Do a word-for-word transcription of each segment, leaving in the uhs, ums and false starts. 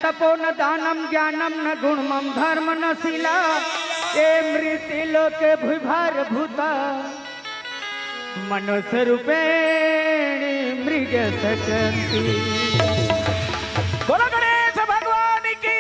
तपो न दानं ज्ञानं न गुणमं धर्मं न शीला। ये मृत्युलोके भूभारभूता मनुष्यरूपेण मृगसचन्ति। बोलो गणेश भगवान की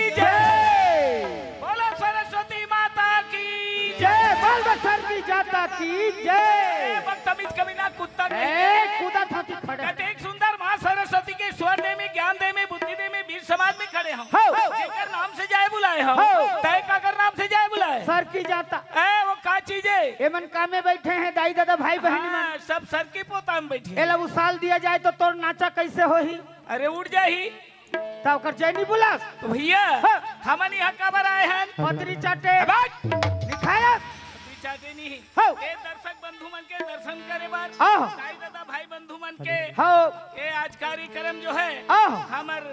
जय। जय। बोलो सरस्वती माता की जय। जय। बोल सरस्वती जाता की जय। ए, बदतमीज कमीना कुत्ता कहीं ए, के। कूदा था कि खड़ा। कतेक सुंदर माँ सरस्वती के स्वर दे में, ज्ञान दे में, बुद्धि दे में, बीच समाज में खड़े हम। हो। जेकर नाम से जाय बुलाय हम। हो। तय काकर नाम से जाय बुलाय। सर की जाता। ए, वो का चीज हे? एमन का में बैठे हैं, दाई दादा, भाई बहिनी मन। हाँ, सब सर की पोता में बैठे हैं। एला उसाल दिया जाय तो तोर नाचा कैसे होही? अरे उड़ जाही। त ओकर जय नहीं बुलास? तो भैया, हाँ। हमन यहाँ काबर आय हन? पतरी चाटे। ए, बैठ। निखायस। पतरी चाटे नहीं। हो। ए दर्शक बंधु मन के दर्शन करे बर। आह। दाई दादा भाई बंधु मन के। हो। ए आज कार्यक्रम जो है, आह। हमर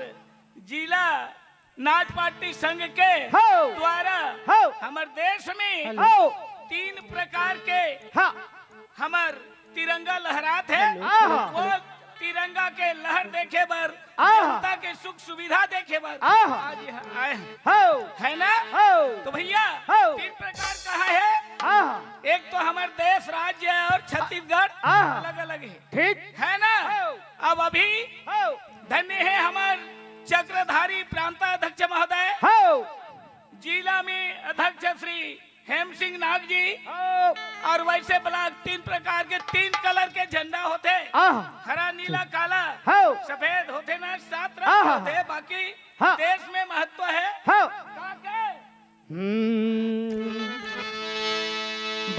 जिला नाच पार्टी संघ के हो। द्वारा हो। हमर देश में हो। तीन प्रकार के हाँ। हमर तिरंगा लहरात हे। आहा। वो तिरंगा के लहर देखे बर, आहा। जनता के सुख सुविधा देखे बर आहा। आज यहाँ आए हैं। हो। है ना? हो। तो भैया, हो। तीन प्रकार कहा है। आहा। एक तो हमर देश राज्य और छत्तीसगढ़ आहा। अलग अलग है। ठीक। है ना? हो। अब अभी हो। धन्य है हमर चक्रधारी प्रांता अध्यक्ष महोदय। हो। जिला में अध्यक्ष श्री हेम सिंह नाग जी। हो। और वैसे ब्लॉक तीन प्रकार के, तीन कलर के झंडा होते। आह। हरा, नीला, काला, हो। सफेद होते ना, सात रंग आह। होते, बाकी हाँ। देश में महत्व है। हो। का के? हम्म,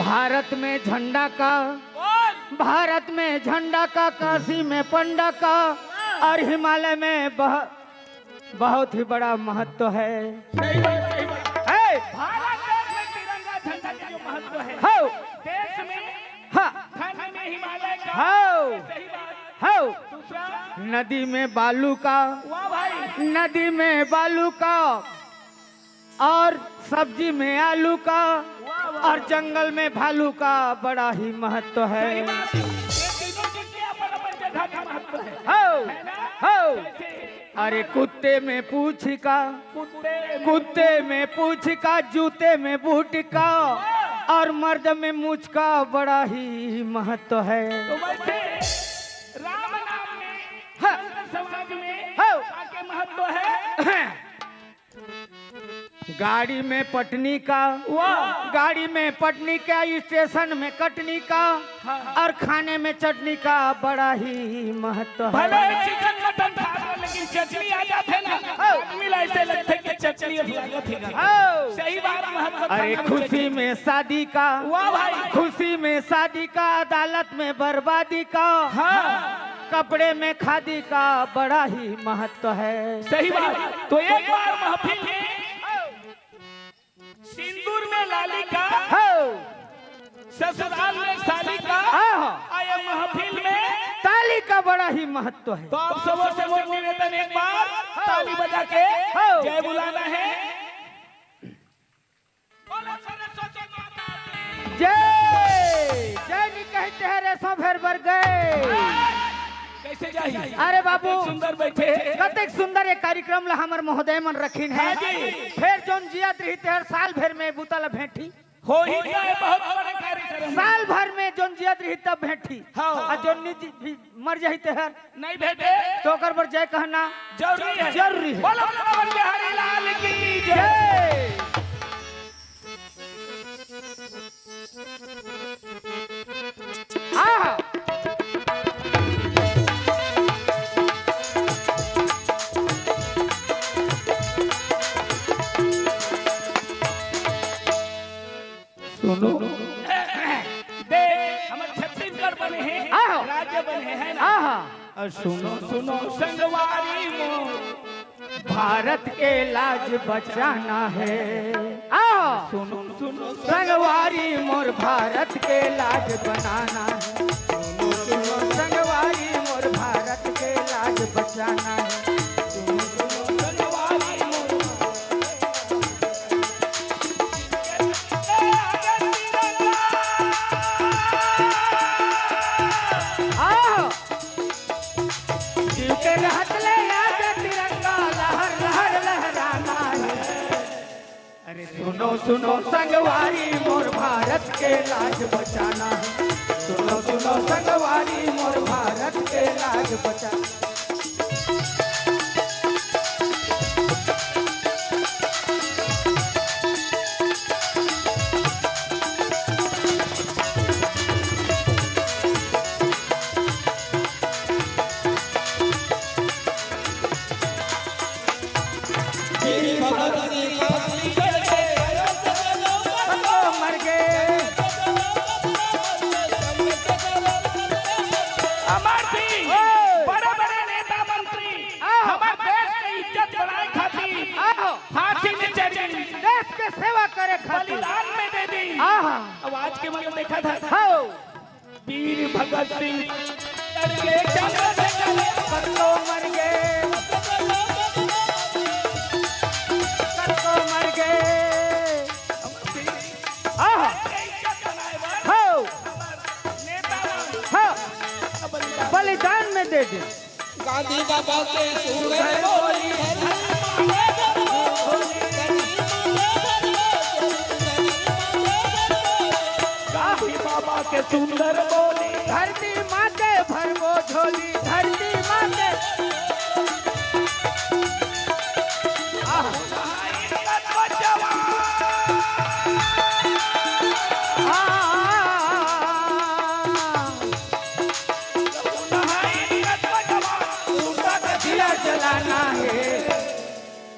भारत में झंडा का, बोल। भारत में झंडा का, काशी में पंडा का, हाँ। और हिमालय में बह-, बहुत ही बड़ा महत्व है। सही बात, सही बात। है। भारत देश में तिरंगा झंडा का जो महत्व है, हो। देश में हाँ। ठंड में हिमालय का, हो। सही बात। हो। दूसरा? नदी में बालू का, वाह भाई। नदी में बालू का, और सब्जी में आलू का, वाह, वाह। और जंगल में भालू का बड़ा ही महत्व है। सही बात। ये तीनों चीज के अपन अपन जगह का महत्व है। हो, है ना? हो। जैसे अरे कुत्ते में पूछ का, कुत्ते में कुत्ते में पूछ का, जूते में बूट का, वाह। और मर्द में मूछ का बड़ा ही महत्व है। तो वैसे राम नाम में, हाँ। संत समाज में हो। का के महत्व है? हाँ। गाड़ी में पटनी का, वाह। गाड़ी में पटनी का, स्टेशन में कटनी का, हाँ। और खाने में चटनी का बड़ा ही महत्व है। भले चिकन मटन खा लो, लेकिन चटनी आ जाथे ना, हाँ। आदमी ला ऐसे लगथे कि चटनी अब लागत हे। हाँ। सही बात, महत्व अरे खाना में खुशी चटनी। में शादी का, वाह भाई। खुशी में शादी का, अदालत में बर्बादी का, हाँ। कपड़े में खादी का बड़ा ही महत्व है। सही बात। तो एक बार महफिल में सिंदूर में लाली का, हो। ससुराल में साली का, आहा। आए महफिल में ताली का बड़ा ही महत्व है। तो आप सबों से निवेदन, एक बार ताली बजा के हो। जय बुलाना है। बोलो सरस्वती माता की। जय। जय नी कहते हैं रे, सो भेर बर गए। कैसे जाही? अरे बाबू, कतेक सुंदर बैठे। कतेक सुंदर ये कार्यक्रम ला हमर महोदय मन रखिन है। हाँ जी। फेर जोन जियत रही तेहर साल भर में बुता ला भेंटी। होही तो ये बहुत बड़ा कार्यक्रम है। साल भर में जोन जियत रही तब भेंटी। हाँ। और जोन निजी भी मर जाही तेहर नहीं भेंटे। तो ओकर बर जय कहना जरूरी है। जरूरी है। बोलो बाबा बिहारी लाल की जय। जय। आहा। सुनो। देश हमर छत्तीसगढ़ बने हे, आहा। राज्य बने हे, है ना? आहा। और सुनो, सुनो संगवारी मोर, भारत के लाज बचाना है। आहा। सुनो, सुनो संगवारी मोर, भारत के लाज बनाना है। सुनो, सुनो संगवारी मोर, भारत के लाज बचाना है। सुनो, सुनो संगवारी मोर, आहो। जीव के रहत ले आज तिरंगा लहर लहर सुनो सुनो संगवारी, मोर भारत के लाज बचाना हे। सुनो सुनो संगवारी, मोर भारत के लाज बचाना। अमर सिंह, ओए। बड़े बड़े नेता मंत्री, आहो। हमर देश के इज्जत बढ़ाए खातिर आहो। फांसी में चढ़ गई। देश के सेवा करे खातिर। बलिदान में दे दी। आहा। अब आज के मन देखा था। हो। वीर भगत सिंह लड़के चंद्रशेखर। कत्तो मर गए, कत्तो मर गए। आहा। हो। नेता। हाँ। बलिदान में दे दे। गांधी बाबा के सुंदर बोली, धरती माँ के धर्म बोली, धरती माँ के धर्म बोली, धरती माँ के धर्म बोली। गांधी बाबा के सुंदर बोली, धरती माँ के भरबो झोली, धरती माँ के। आह। आह। दिया जलाना है।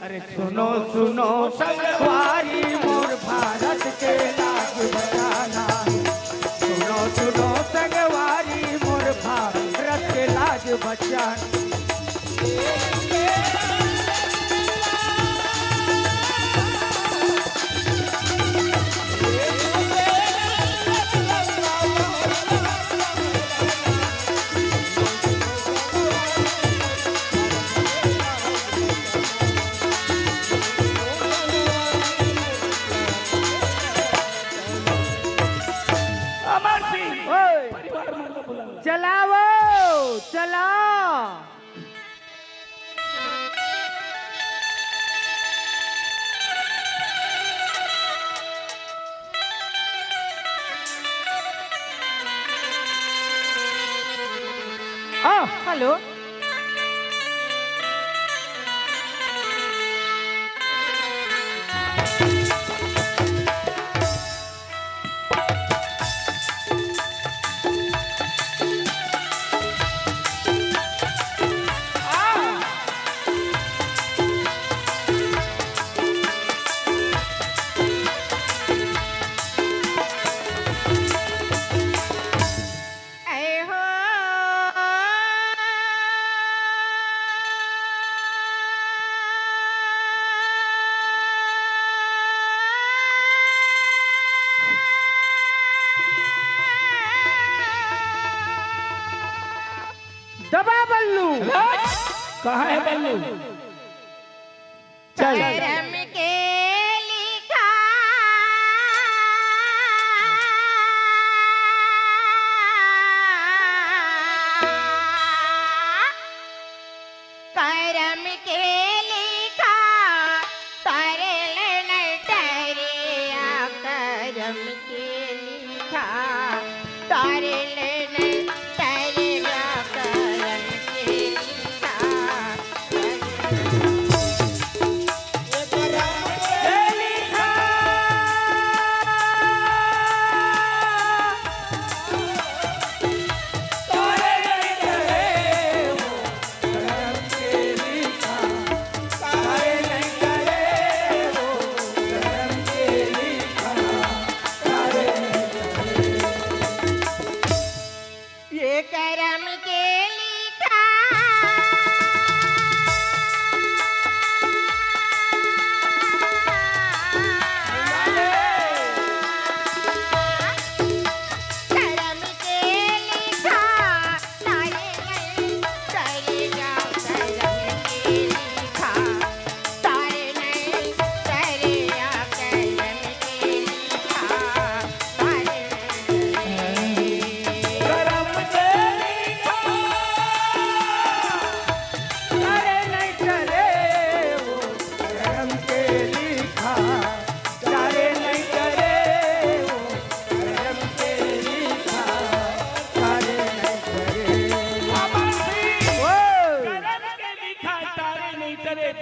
अरे सुनो सुनो संगवारी, मोर भारत के लाज बचाना है। सुनो सुनो संगवारी, मोर भारत के लाज बचाना। अमर सिंह, ओए। परिवार मन ला बुला ला। चलाओ, चला। आ, हेलो। दबा बल्लू। कहाँ है बल्लू? चल। करम के लिखा, करम के लिखा, तारे ले नहीं टरिया। करम के लिखा, तारे ले नहीं टरिया। करम के लिखा,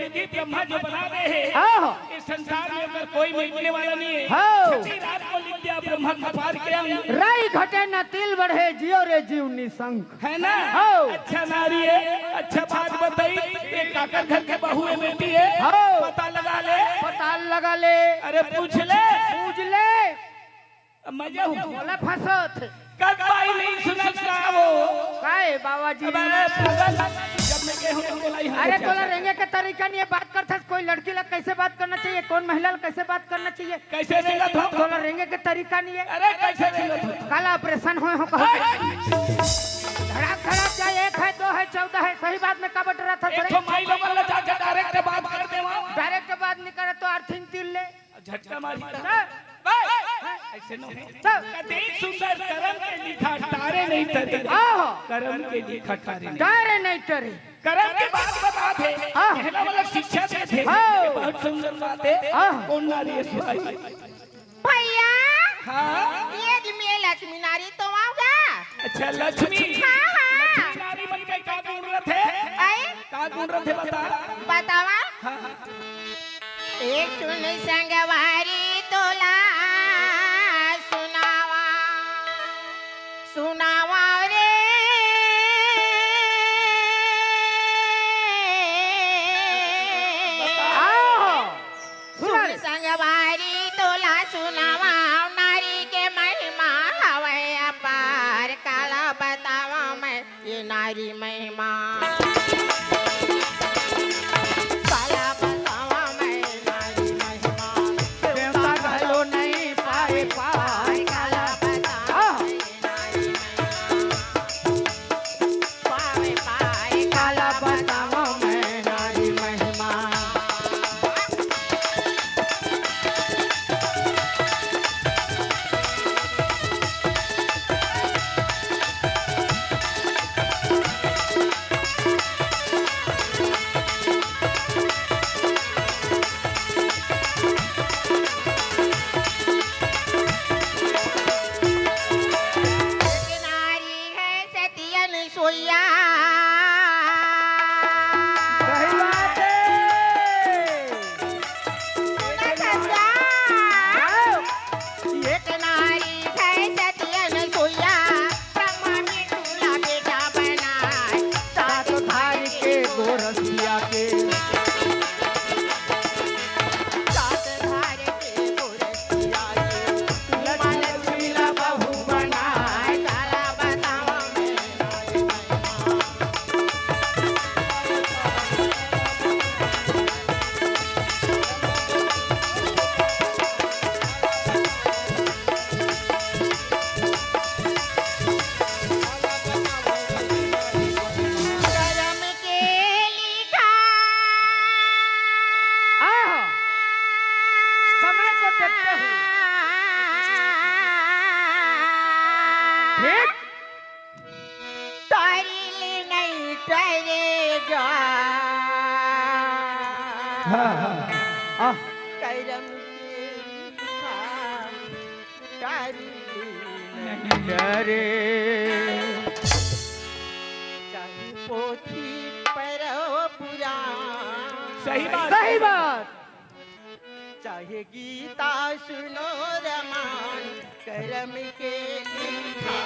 ये ब्रह्मा जो बना रहे हैं, हाँ। इस संसार में अगर कोई मिटने वाला नहीं है। हाँ। छठी रात को लिख दिया ब्रह्मा कपार के अंग। राई घटे न तिल बढ़े, जियो रे जीव निशंक। है ना? हाँ। अच्छा नारी है, अच्छा बात बताई। ये काकर घर के बहू है, बेटी है? हाँ। पता लगा ले। पता लगा ले। अरे पूछ ले। पूछ ले। अब मैं जाऊँ? बोला फंसत। कब भाई नहीं सुनत का वो? काय बाबा जी? अब अरे पागल, जब मैं कहूँ तो बोला ही हाँ अरे बेचारा। तोला रेंगे के तरीका नहीं है, बात करथस कोई लड़की ला कैसे बात करना चाहिए, कौन महिला ला कैसे बात करना चाहिए? कैसे रेंगत हो? तोला रेंगे के तरीका नहीं है। अरे कैसे रेंगत हो? काला ऑपरेशन होए हो कहो। धड़ाक धड़ाक जाए, एक है, दो है, चौदह है, सही बात में का बट रहा था एक तो माई लोगन ला जाके डायरेक्ट बात कर देवा। डायरेक्ट बात नहीं करे तो अर्थिंग तिल ले। झटका मारी। हाँ। ऐसे नो। हाँ। कतेक सुंदर करम के लिखा तारे नहीं तरे। हाँ। करम के लिखा तारे नहीं। तारे नहीं तरे। करम के बात बता दे। हाँ। पहला वाला शिक्षा दे दे। हाँ। ये बहुत सुंदर बात है। हाँ। कौन नारी है सुनाई? भैया। हाँ। ये जी मैं लक्ष्मी नारी तो आऊंगा। अच्छा लक्ष्मी। हाँ, हाँ। लक्ष्मी नारी मन के का गुण रथे? आए? का गुण रथे बता। बतावा। हाँ, हाँ। ए सुन संगवारी तोला सुनावा, सुनावा रे। आहो, सुन सुना रे। संगवारी तोला सुनावा, नारी के महिमा हवय अपार, काला बतावा मैं ये नारी महिमा। काला बतावा मैं नारी महिमा। देवता घलो नहीं पाए पार। काला बतावा हाँ। मैं नारी महिमा। पावे पाए काला बतावा मैं नारी महिमा। एक नारी है सती अनसुईया। सही बात है। सुना ससुरा। एक नारी है सती अनसुईया, ब्रह्मा विष्णु ला बेटा बनाए, सात धार के गोरसिया के। सात धार के गोरसिया के, उमा लक्ष्मी ला बहू बनाए, काला बतावा मैं नारी महिमा। करम के लिखा। आहा। समय को देखते हुए। ठीक। तारी ले नहीं टरेगा। हाँ, हाँ। आह। करम के लिखा। तारी ले नहीं टरे। चाहे पोथी पढ़ो पुराण। सही बात। सही बात। चाहे गीता सुनो रमान, करम के लिखा।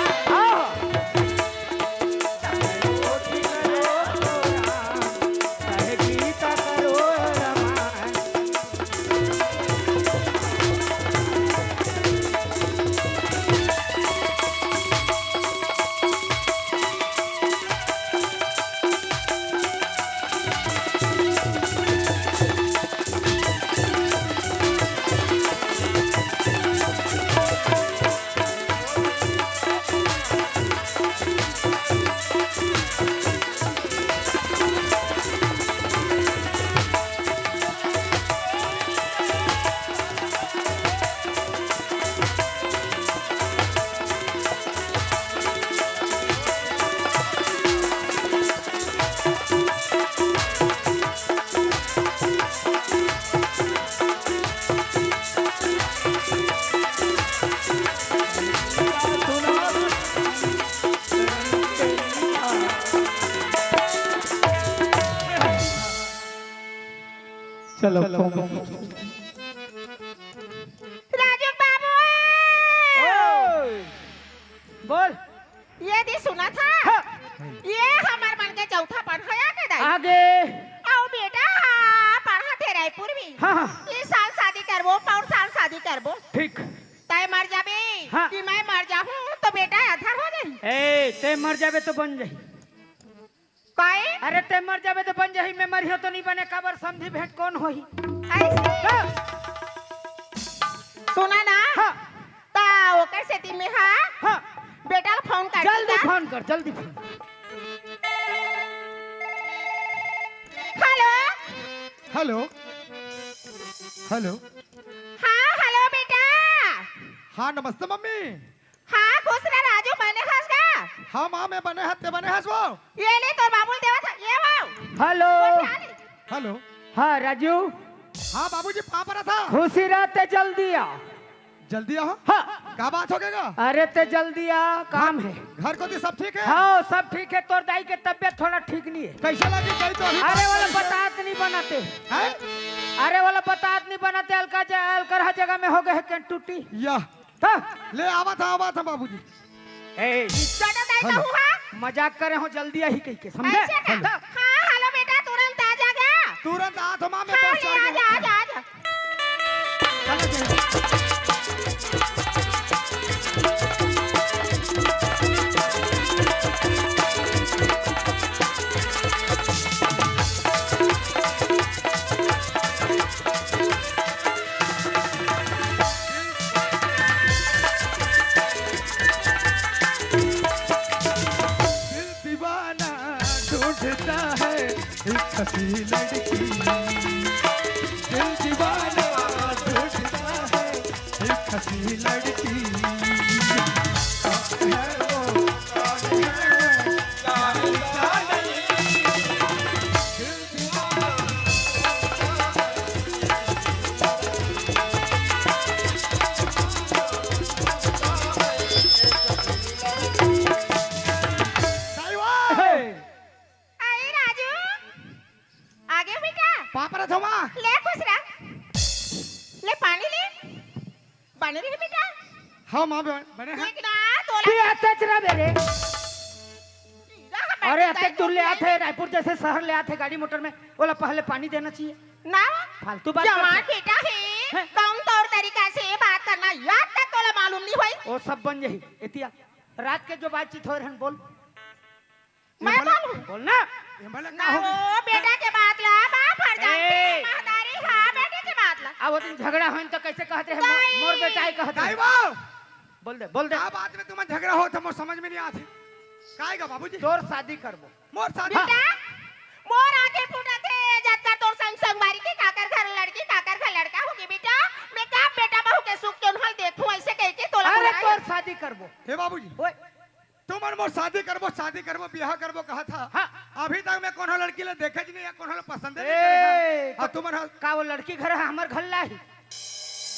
आहा। चाहे पोथी पढ़ो पुराण, चाहे गीता करो रमान। चलो, फोन। राजू बाबू! ओए! बोल। ये दे सुनत हा? हाँ। ये हमर मन के चौथा पढ़ाया के दाई। आगे। अउ बेटा, पढ़त हे रायपुर में। हाँ, हाँ। इस साल शादी करबो, पौन साल शादी करबो। ठीक। तय मर जाबे हाँ। कि मैं मर जाहूँ तो बेटा आधा हो जाही। ए, तय मर जाबे तो बन जाही। काहे? अरे, तय मर जाबे तो बन जाही, मैं मरिहो तो नहीं बने, काबर समधी भेंट कौन होही? ऐसे? हाँ। सुना ना? हाँ। ता ओकर सेती में हा हाँ। बेटा ला फोन कर जल्दी दीदा। फोन कर, जल्दी फोन। हेलो। हेलो। हेलो। हाँ, हेलो बेटा। हाँ, नमस्ते मम्मी। हाँ, खुश रह राजू, बने हस गा? हाँ माँ, मैं बने हस, ते बने हस वो? ये ले तोर बाबू ल देवत हा, ये वो। हेलो। उठा ले। हेलो। हाँ राजू। हाँ बाबूजी, पाँव परत हा। खुशी रह, ते जल्दी आ। जल्दी आ हो। हाँ। का बात हो गे गा? अरे ते जल्दी आ, काम हे। घर कोती सब ठीक हे? हाँ, सब ठीक हे। तोर दाई के तबियत थोड़ा ठीक नहीं हे। कैसे लगी गई तो अभी अरे बात वाला करी? बतात नहीं बनाते। हैं? अरे वाला बतात नहीं बनाते, अलका ज-, अलकरहा जगह में हो गे हे के टूटी। या। हाँ। ले, आवत हा, आवत हा, बाबूजी। ए, दादा, दाई हेलो। कहूँ हा? मजाक करे हो, जल्दी आही कहिके, समझे? ऐसे का? हेलो। हाँ, हेलो बेटा, तुरंत आ जा गा। तुरंत आत हो, माँ, मैं हाँ, बस ले, चढ़ आ गया। जा, आ जा, आ जा। चलो, चलो। दिल दीवाना ढूंढता है एक हसी लड़की। दिल दीवाना ढूंढता है एक हसी लड़की। कौन है वो? कौन है? जानता नहीं। दिल दीवाना साईं वाह! हे! अरे राजू, आ गे बेटा? पाँव परत हो माँ। ले खुश रह। ले पानी ले। बने रहे बेटा। हाँ माँ, बने, बने हैं। देख ना, तोला पिया तच रह बेरे। अरे, अतेक दूर ले आथे, रायपुर जैसे शहर ले आथे गाड़ी मोटर में, ओला पहले पानी देना चाहिए। ना। फालतू बात जवान करथे। बेटा हे, हैं? कौन तौर तरीका से बात करना, याद तक तोला मालूम नहीं होई। ओ सब बन जाही। एतिया, रात के जो बातचीत होय रहन, बोल। मैं ये बोला, बोलूं? बोल ना। ये बोला ना का हो गया? हो, बेटा के बात ला, बाप हर जानते ए। हैं, महतारी, हाँ, बेटे के बात ला। अब वो दिन झगड़ा होय तो कैसे कहते हैं, मोर, दाई। मोर बेटा ही कहते हैं। दाई बाबू। बोल दे, बोल दे। का बात में तुमन झगड़ा होत हे, मोर समझ में नहीं आत हे। काय गा बाबूजी? तोर शादी करबो। मोर शादी? बेटा, मोर आंखें फूटत हे, जतका तोर संग संगवारी के काकर घर लड़की, काकर घर लड़का होगे बेटा। मैं का बेटा बहू के सुख के उन्हल देखूं, ऐसे कह के तोला अरे, बुलाया। तोर शादी करबो। हे बाबूजी। ओए। तुमन मोर शादी करबो, शादी करबो, बियाह करबो कहत हा। हाँ। अभी तक मैं कोनो लड़की ला देखेच नहीं, या कोनो ला पसंद नहीं करे हा। ए, अउ तुमन हा का वो लड़की घर हे, हमर घर ला ही?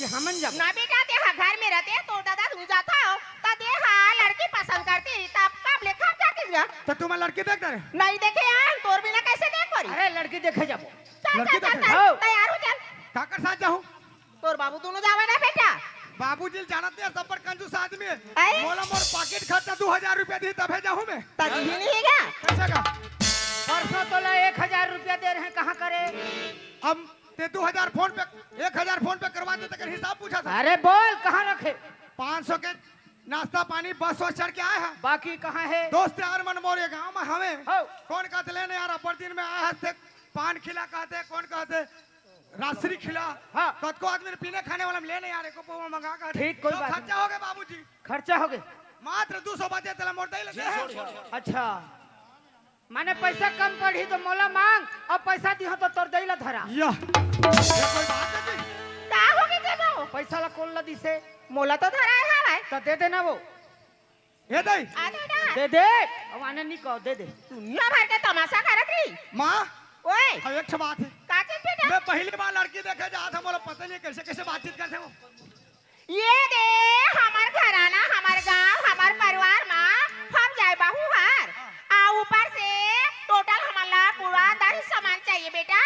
कि हमन जाबो? ना बेटा, ते हा घर में रहते, तोर दादा तू जाथा हो, त ते हा लड़की पसंद करती, तब कब ले कब जाती गा? त तुमन लड़की देख डरे? नहीं देखे यार, तोर बिना कैसे देख परी? अरे लड़की देखे जाबो। चल, लड़की चल, चल, देखे? चल, हाँ। तैयार हो चल। काकर साथ जाहूँ? तोर बाबू दोनों जावे ना बेटा। बाबूजी ल जानत नहीं, सब पर कंजूस आदमी हे। अरे। मोला मोर पाकिट खर्चा दू हजार रुपया दी, तभे जाहूँ मैं। तक भी नहीं गा। कैसे का? परसों तोला एक हजार रुपया दे रहे, कहाँ करे? अब ते दू हजार फोन पे, एक हजार फोन पे करवा दे, तेकर हिसाब पूछा था। अरे बोल, कहाँ रखे? पाँच सौ के नाश्ता पानी बस वस चढ़ के आए हे। बाकी कहाँ हे? दोस्त यार मन मोर ये गाँव में हवे। हो। कोन कहत हे, ले ना यार, अब्बड़ दिन में आए हस ते, पान खिला कहत हे, कोन कहत हे, राजश्री खिला। हाँ। कतको आदमी ल पीने खाने वाला में ले ना यार, एको पौवा मंगा कहत हे। ठीक, कोई तो बात खर्चा नहीं। हो गे बाबूजी। खर्चा हो गे। मात्र दू सौ बाचे, तेला मोर दाई ल दे हे। अच्छा। माने पैसा कम पड़ही तो मोला मांग, अउ पैसा दिहो तो तोर दाई ला धरा। या। ये कोई बात हे जी? का हो गे तेनो? पैसा ला कोन ला दिसे? मोला तो धरा हे भाई। तो दे देना वो। ए दाई। आ दे ना। दे दे। अब आने नहीं कहो, दे दे। दुनिया भर के तमाशा करत रही। माँ। ओए। अब एक ठो बात हे। का चीज बेटा? मैं पहली बार लड़की देखे जात हे, मोला पता नहीं कैसे कैसे बातचीत करथे वो। ये दे हमर घराना, हमर गांव, हमर परिवार मा हम जाए बहू हर। आ ऊपर से टोटल हमन ला पूरा दहेज सामान चाहिए बेटा।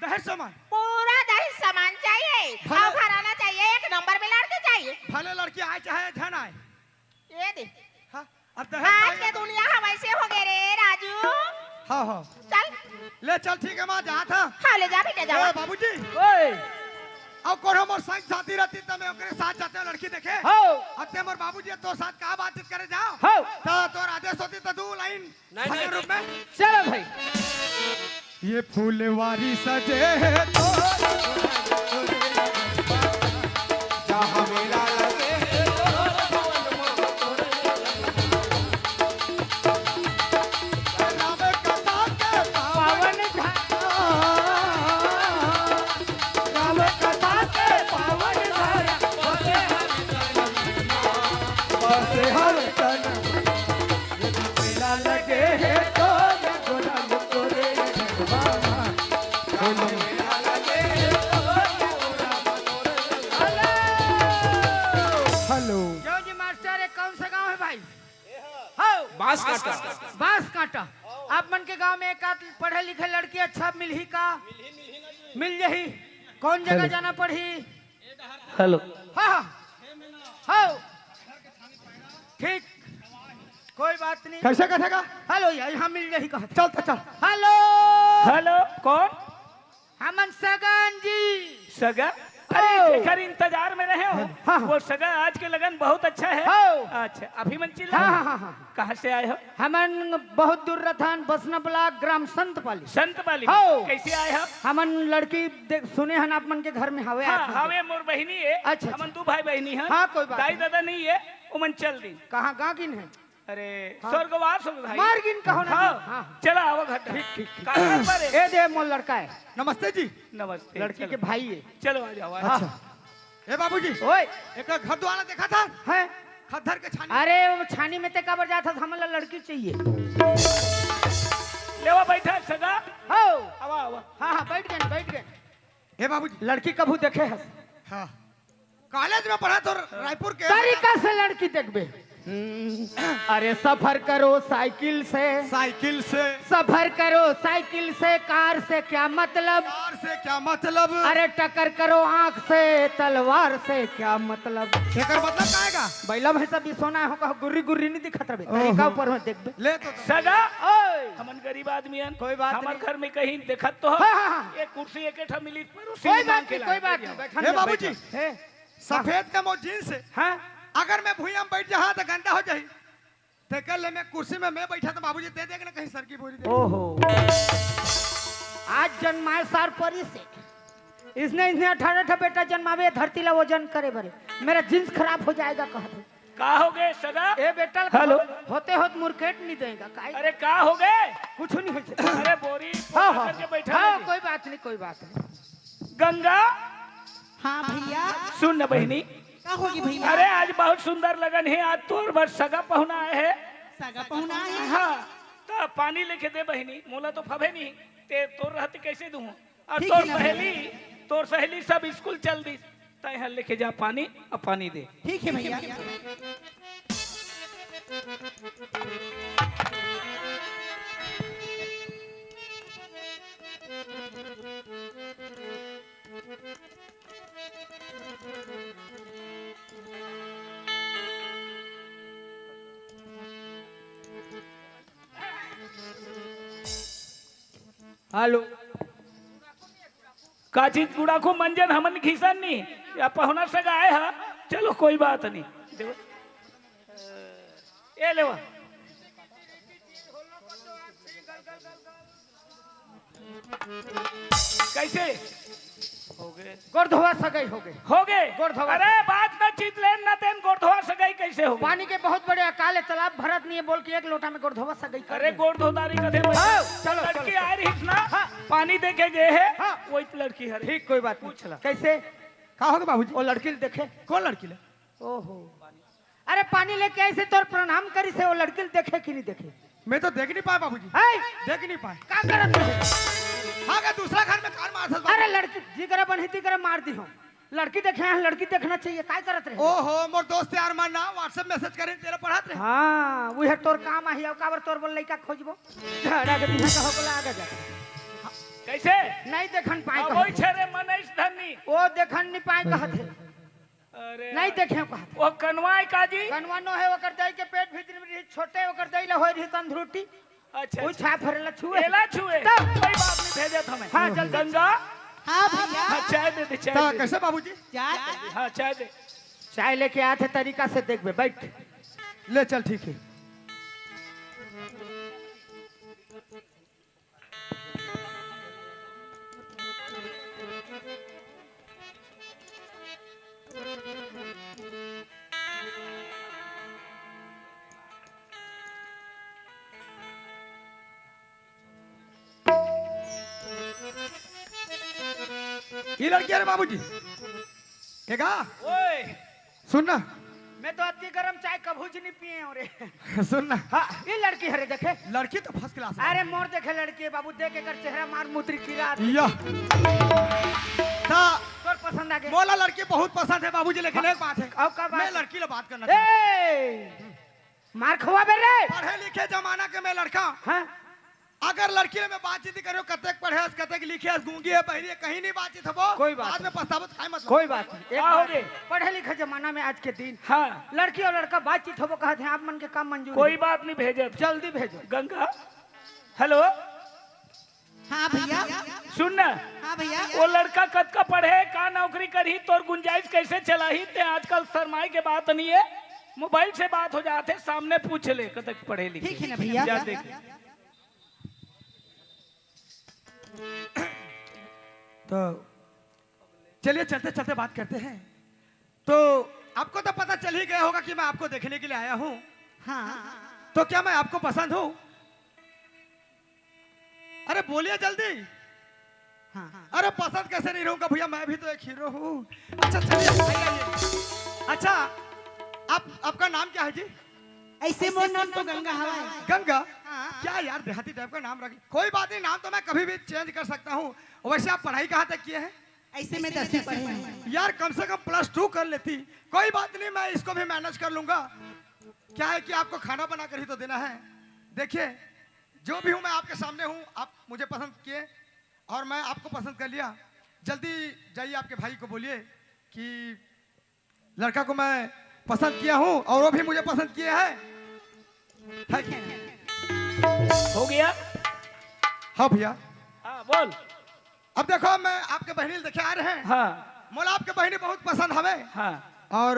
दहेज सामान? पूरा सामान चाहिए, भले अउ घराना चाहिए, एक नंबर में लड़की चाहिए। भले लड़की आए चाहे झन आए। ये दे। हाँ, अब दहेज आज चाहिए के तो दुनिया ह वैसे हो गए रे राजू। हाँ, हाँ। चल। ले चल, ठीक है, मैं जात हँव। हाँ, ले जा बेटा, जा। ए, बाबूजी। ओए। अब कोनो मोर संग साथी रहती त मैं ओकरे साथ जाते लड़की देखे। हाँ। अब ते मोर बाबूजी तोर साथ का बातचीत करे जाव। हाँ। त तोर आदेश होती त दू लाइन नहीं, भजन नहीं, रूप में। चलो भाई। ये फुलवारी सजे हे तो जहाँ मेला लगे हे तो राम कथा के पावन धारा, राम कथा के पावन धारा, बसे हर तन। मेला लगे हे तो रघुराम तोरे बाबा। हेलो। क्यों जी मास्टर, ये कौन सा गांव है भाई? हो। बांस काटा। बांस काटा। आप मन के गांव में एक आध पढ़े लिखे लड़की अच्छा मिलही का? मिल जही। कौन जगह हेलो। जाना पड़ही? हेलो। हाँ, हाँ। हो। ठीक, कोई बात नहीं। कैसे कथेगा? हेलो, या, यहाँ मिल जाही कहा। चल तो चल। हेलो। हेलो, कौन? हमन सगन जी। सगा? अरे, ओ। जेकर इंतजार में रहे हो, हाँ, हाँ। वो सगा आज के लगन बहुत अच्छा है। हो। अच्छा, अभी मन चिल्ला। हाँ, हाँ, हाँ, हाँ। कहाँ से आए हो? हमन बहुत दूर रथन, बसना ब्लॉक, ग्राम संतपाली। संतपाली में? हो। कैसे आए हो? हमन लड़की देख, सुने हन आप मन के घर में हवे हाँ, आदमी। हवे मोर बहिनी है। अच्छा, हमन अच्छा। दू भाई बहिनी हन। हाँ, कोई बात दाई नहीं। दादा नहीं है, ओमन चल दिन। कहाँ गाँव किन है? अरे, हाँ। स्वर्गवास हो भाई। मार गिन कहो ना हाँ, जी। हाँ। चला आवा घर। ठीक, ठीक, ठीक। कहाँ पर है? ए दे मोर लड़का है। नमस्ते जी। नमस्ते, लड़की चलो। के भाई है। चलो आ जाओ, आ जाओ। अच्छा। ए बाबूजी, ओए। एक घर द्वारा देखा था? हैं? खद्दर के छानी। अरे, वो छानी में ते काबर जात हस, हमन ला लड़की चाहिए। लेवा बैठा सगा। हो। आवा, आवा। हाँ, हाँ, बैठ गए, बैठ गए। ए बाबूजी। लड़की कभू देखे हस? हाँ। कॉलेज में पढ़ा तो रायपुर के तरीका से लड़की देखबे। हम्म। अरे सफर करो साइकिल से। साइकिल से। सफर करो साइकिल से, कार से क्या मतलब? कार से क्या मतलब? अरे टक्कर करो आंख से, तलवार से क्या मतलब? एकर मतलब का आएगा? बैला भैंसा बिसोना हो कहो, गुर्री गुर्री नहीं दिखत रहे। ओहो। तरीका ऊपर में देखबे। ले तो सगा, ओए। हमन गरीब आदमी हन। कोई बात हमर नहीं। घर में कहीं देखत तो हो। हाँ, हाँ, हाँ। एक कुर्सी एक ठा मिली, पर उसी कोई में बात मांग के नहीं, कोई लाए बात बढ़िया। नहीं, बैठन हे दे, बाबूजी। बैठन। हे। सफेद का मोर जींस है। हाँ। अगर मैं भुइयां में बैठ जाहा तो गंदा हो जाही। तेकर ले मैं कुर्सी में मैं बैठा तो बाबूजी दे देगा ना कहीं सर की बोरी दे। ओहो। आज जन्माए सार परी से। इसने, इसने अठारह ठा बेटा जन्मावे धरती ला वजन करे बरे। मेरा जींस खराब हो जाएगा कहा थे। का हो गए सगा? ए बेटा, हेलो। होते होत मुरकेट नहीं देगा, काहे? अरे का हो गए? कुछ नहीं है। अरे बोरी हाँ, हाँ, करके बैठा हाँ, है। कोई बात नहीं, कोई बात नहीं। गंगा, हाँ भैया। सुन न बहिनी। का होगी भैया? अरे आज बहुत सुंदर लगन हे, आज तोर बर सगा पहुना आए हे। सगा पहुना आए हे? हाँ, त पानी लेके दे बहिनी, मोला तो फबे नहीं, ते तोर रहते कैसे दूँ? अउ ठीक तोर हे ना सहेली, भैया। तोर सहेली सब स्कूल चल दिस, तैं ह लेके जा पानी, अउ पानी दे। ठीक हे भैया। हेलो। का चीज गुड़ाखू मंजन हमन घिसन नी, या पहुना सगा आए हा, चलो कोई बात नहीं। देखो। ए लेवा। कैसे? हो गए। गोरधवा सगाई हो गए। हो गए। गोरधवा अरे सगाई। बात ना चीत लेन ना तेन गोरधवा सगाई कैसे हो गए? पानी के बहुत बड़े अकाल है, तालाब भरत नहीं है बोल के एक लोटा में गोरधवा सगाई कर अरे दे। गोरधोदारी कथे भाई। हाँ, चलो, लड़की चलो। आ रही ना, हाँ। पानी दे के गए है, हाँ। वही लड़की है। ठीक, कोई बात नहीं। पूछ ला। कैसे? का हो गए बाबूजी? वो लड़की देखे। कौन लड़की ले? ओहो। अरे पानी लेके ऐसे तोर प्रणाम करी से वो लड़की ल देखे कि नहीं देखे? मैं तो देख नहीं पाया बाबूजी। है? देख नहीं पाया। का करत रहे? हाँ, का दूसरा घर में कार मार सकता अरे लड़की जिगरा बनही तिगरा मार दी हो। लड़की देखे हैं, लड़की देखना चाहिए, काय करत रहे? ओहो, मोर दोस्त यार मन ना WhatsApp message करे, तेरा पढ़त रहे। हाँ, वो है तोर काम आही, अब काबर तोर बोल लइका खोजबो। झड़ा के दिन कहो बोला आगे जा। कैसे? नहीं देखन पाए अब कहो। वही छे रे मनई धनी। देखन नहीं पाए कहत हे। अरे नहीं देखे कहत हे। वो कनवा है का जी? कनवा नो है, ओकर दाई के पेट भीतर में रही, छोटे ओकर दाई ला होय रही तंदुरुटी। अच्छा, वो अच्छा। छाप हरेला छुए। एला छुए। तो कोई बात नहीं, भेजत हमें। हाँ, जल्दी। गंगा। हाँ भैया। हाँ, चाय दे दे, चाय तो दे दे। कैसे बाबूजी? चाय दे दे। हाँ, चाय दे। चाय लेके आते तरीका से देखबे, बैठ। ले चल, ठीक है। ये लड़की है रे बाबूजी। एगा? ओए। सुन ना। मैं तो अतकी गरम चाय कभू ज नहीं पिए हूँ रे। सुन ना। हाँ, ये लड़की हरे देखे। लड़की तो फर्स्ट क्लास है। अरे मोर देखे लड़की है बाबू, देख एकर चेहरा मार मुत्री कीरा। या। ता तोर पसंद आ गए। मोला लड़की बहुत पसंद है बाबूजी, लेकिन हाँ। एक बात है। और का बात मैं है? लड़की ले बात करना चाहता हूँ। ए! मार खवाबे रे। पढ़े लिखे जमाना के मैं लड़का। हाँ। अगर लड़की ले मैं बातचीत करो, कतेक पढ़े हस, कतेक लिखे हस, गूंगी है, बहरी है, कहीं नहीं बातचीत हबो, कोई बात बाद में नहीं। पछतावत खाए मत। कोई बात नहीं। एक का हो बात रे? है, पढ़े लिखे जमाना में आज के दिन हाँ। लड़की और लड़का बातचीत होबो कहत हैं, आप मन के काम मंजूर कोई है? बात नहीं, भेजत। जल्दी भेजो। गंगा, हेलो। हाँ भैया। सुन ना। हाँ भैया। वो लड़का कतका पढ़े, का नौकरी करही, तोर गुंजाइश कैसे चलाही, ते आजकल शर्माए के बात नहीं है, मोबाइल से बात हो जाते, सामने पूछ ले कतक पढ़े लिखे। ठीक है ना भैया। जा देख। तो चलिए, चलते चलते बात करते हैं। तो आपको तो पता चल ही गया होगा कि मैं आपको देखने के लिए आया हूँ। हाँ। तो क्या मैं आपको पसंद हूँ? अरे बोलिए जल्दी। हाँ। अरे पसंद कैसे नहीं रहूंगा भैया, मैं भी तो एक हीरो हूँ। अच्छा चलिए, आइए, आइए। अच्छा, आप, आपका नाम क्या है जी? ऐसे मोर नाम तो गंगा हवय। गंगा? हाँ। क्या यार, देहाती टाइप का नाम रख। कोई बात नहीं, नाम तो मैं कभी भी चेंज कर सकता हूँ। वैसे आप पढ़ाई कहाँ तक किए हैं? ऐसे मैं दसवीं पढ़े हूँ। यार, कम से कम प्लस टू कर लेती। कोई बात नहीं, मैं इसको भी मैनेज कर लूंगा। क्या है कि आपको खाना बना कर ही तो देना है। देखिए, जो भी हूँ, मैं आपके सामने हूँ, आप मुझे पसंद किए और मैं आपको पसंद कर लिया। जल्दी जाइए, आपके भाई को बोलिए कि लड़का को मैं पसंद किया हूँ और वो भी मुझे पसंद किए है। है कि नहीं? हो गया? हाँ भैया। हाँ, बोल। अब देखो, मैं आपके बहिनी ल देखे आ रहे हैं। हाँ। मोला आपके बहिनी बहुत पसंद हवे। हाँ। और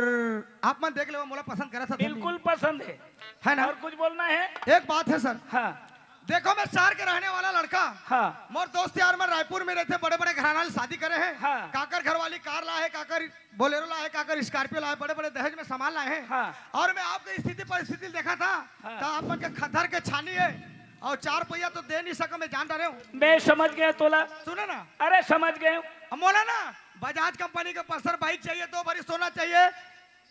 आप मन देख लेवा, मोला पसंद करत हवे। बिल्कुल पसंद है। है ना? और कुछ बोलना है? एक बात है सर। हाँ। देखो, मैं शहर के रहने वाला लड़का। हाँ। मोर दोस्त यार मन रायपुर में रहते, बड़े-बड़े घराना ले शादी करे हैं। हाँ। काकर घरवाली कार लाए है, काकर बोलेरो लाए, काकर स्कॉर्पियो लाए, बड़े-बड़े दहेज में सामान लाए हैं। हाँ। और मैं आपकी स्थिति परिस्थिति देखा था, हाँ। तो आप मन के खद्दर के छानी है और चार पहिया तो दे नहीं सका, मैं जान डारे हूँ। मैं समझ गया तोला। सुनो ना। अरे समझ गए। अब मोला ना बजाज कंपनी का पल्सर बाइक चाहिए, दो भरी सोना चाहिए,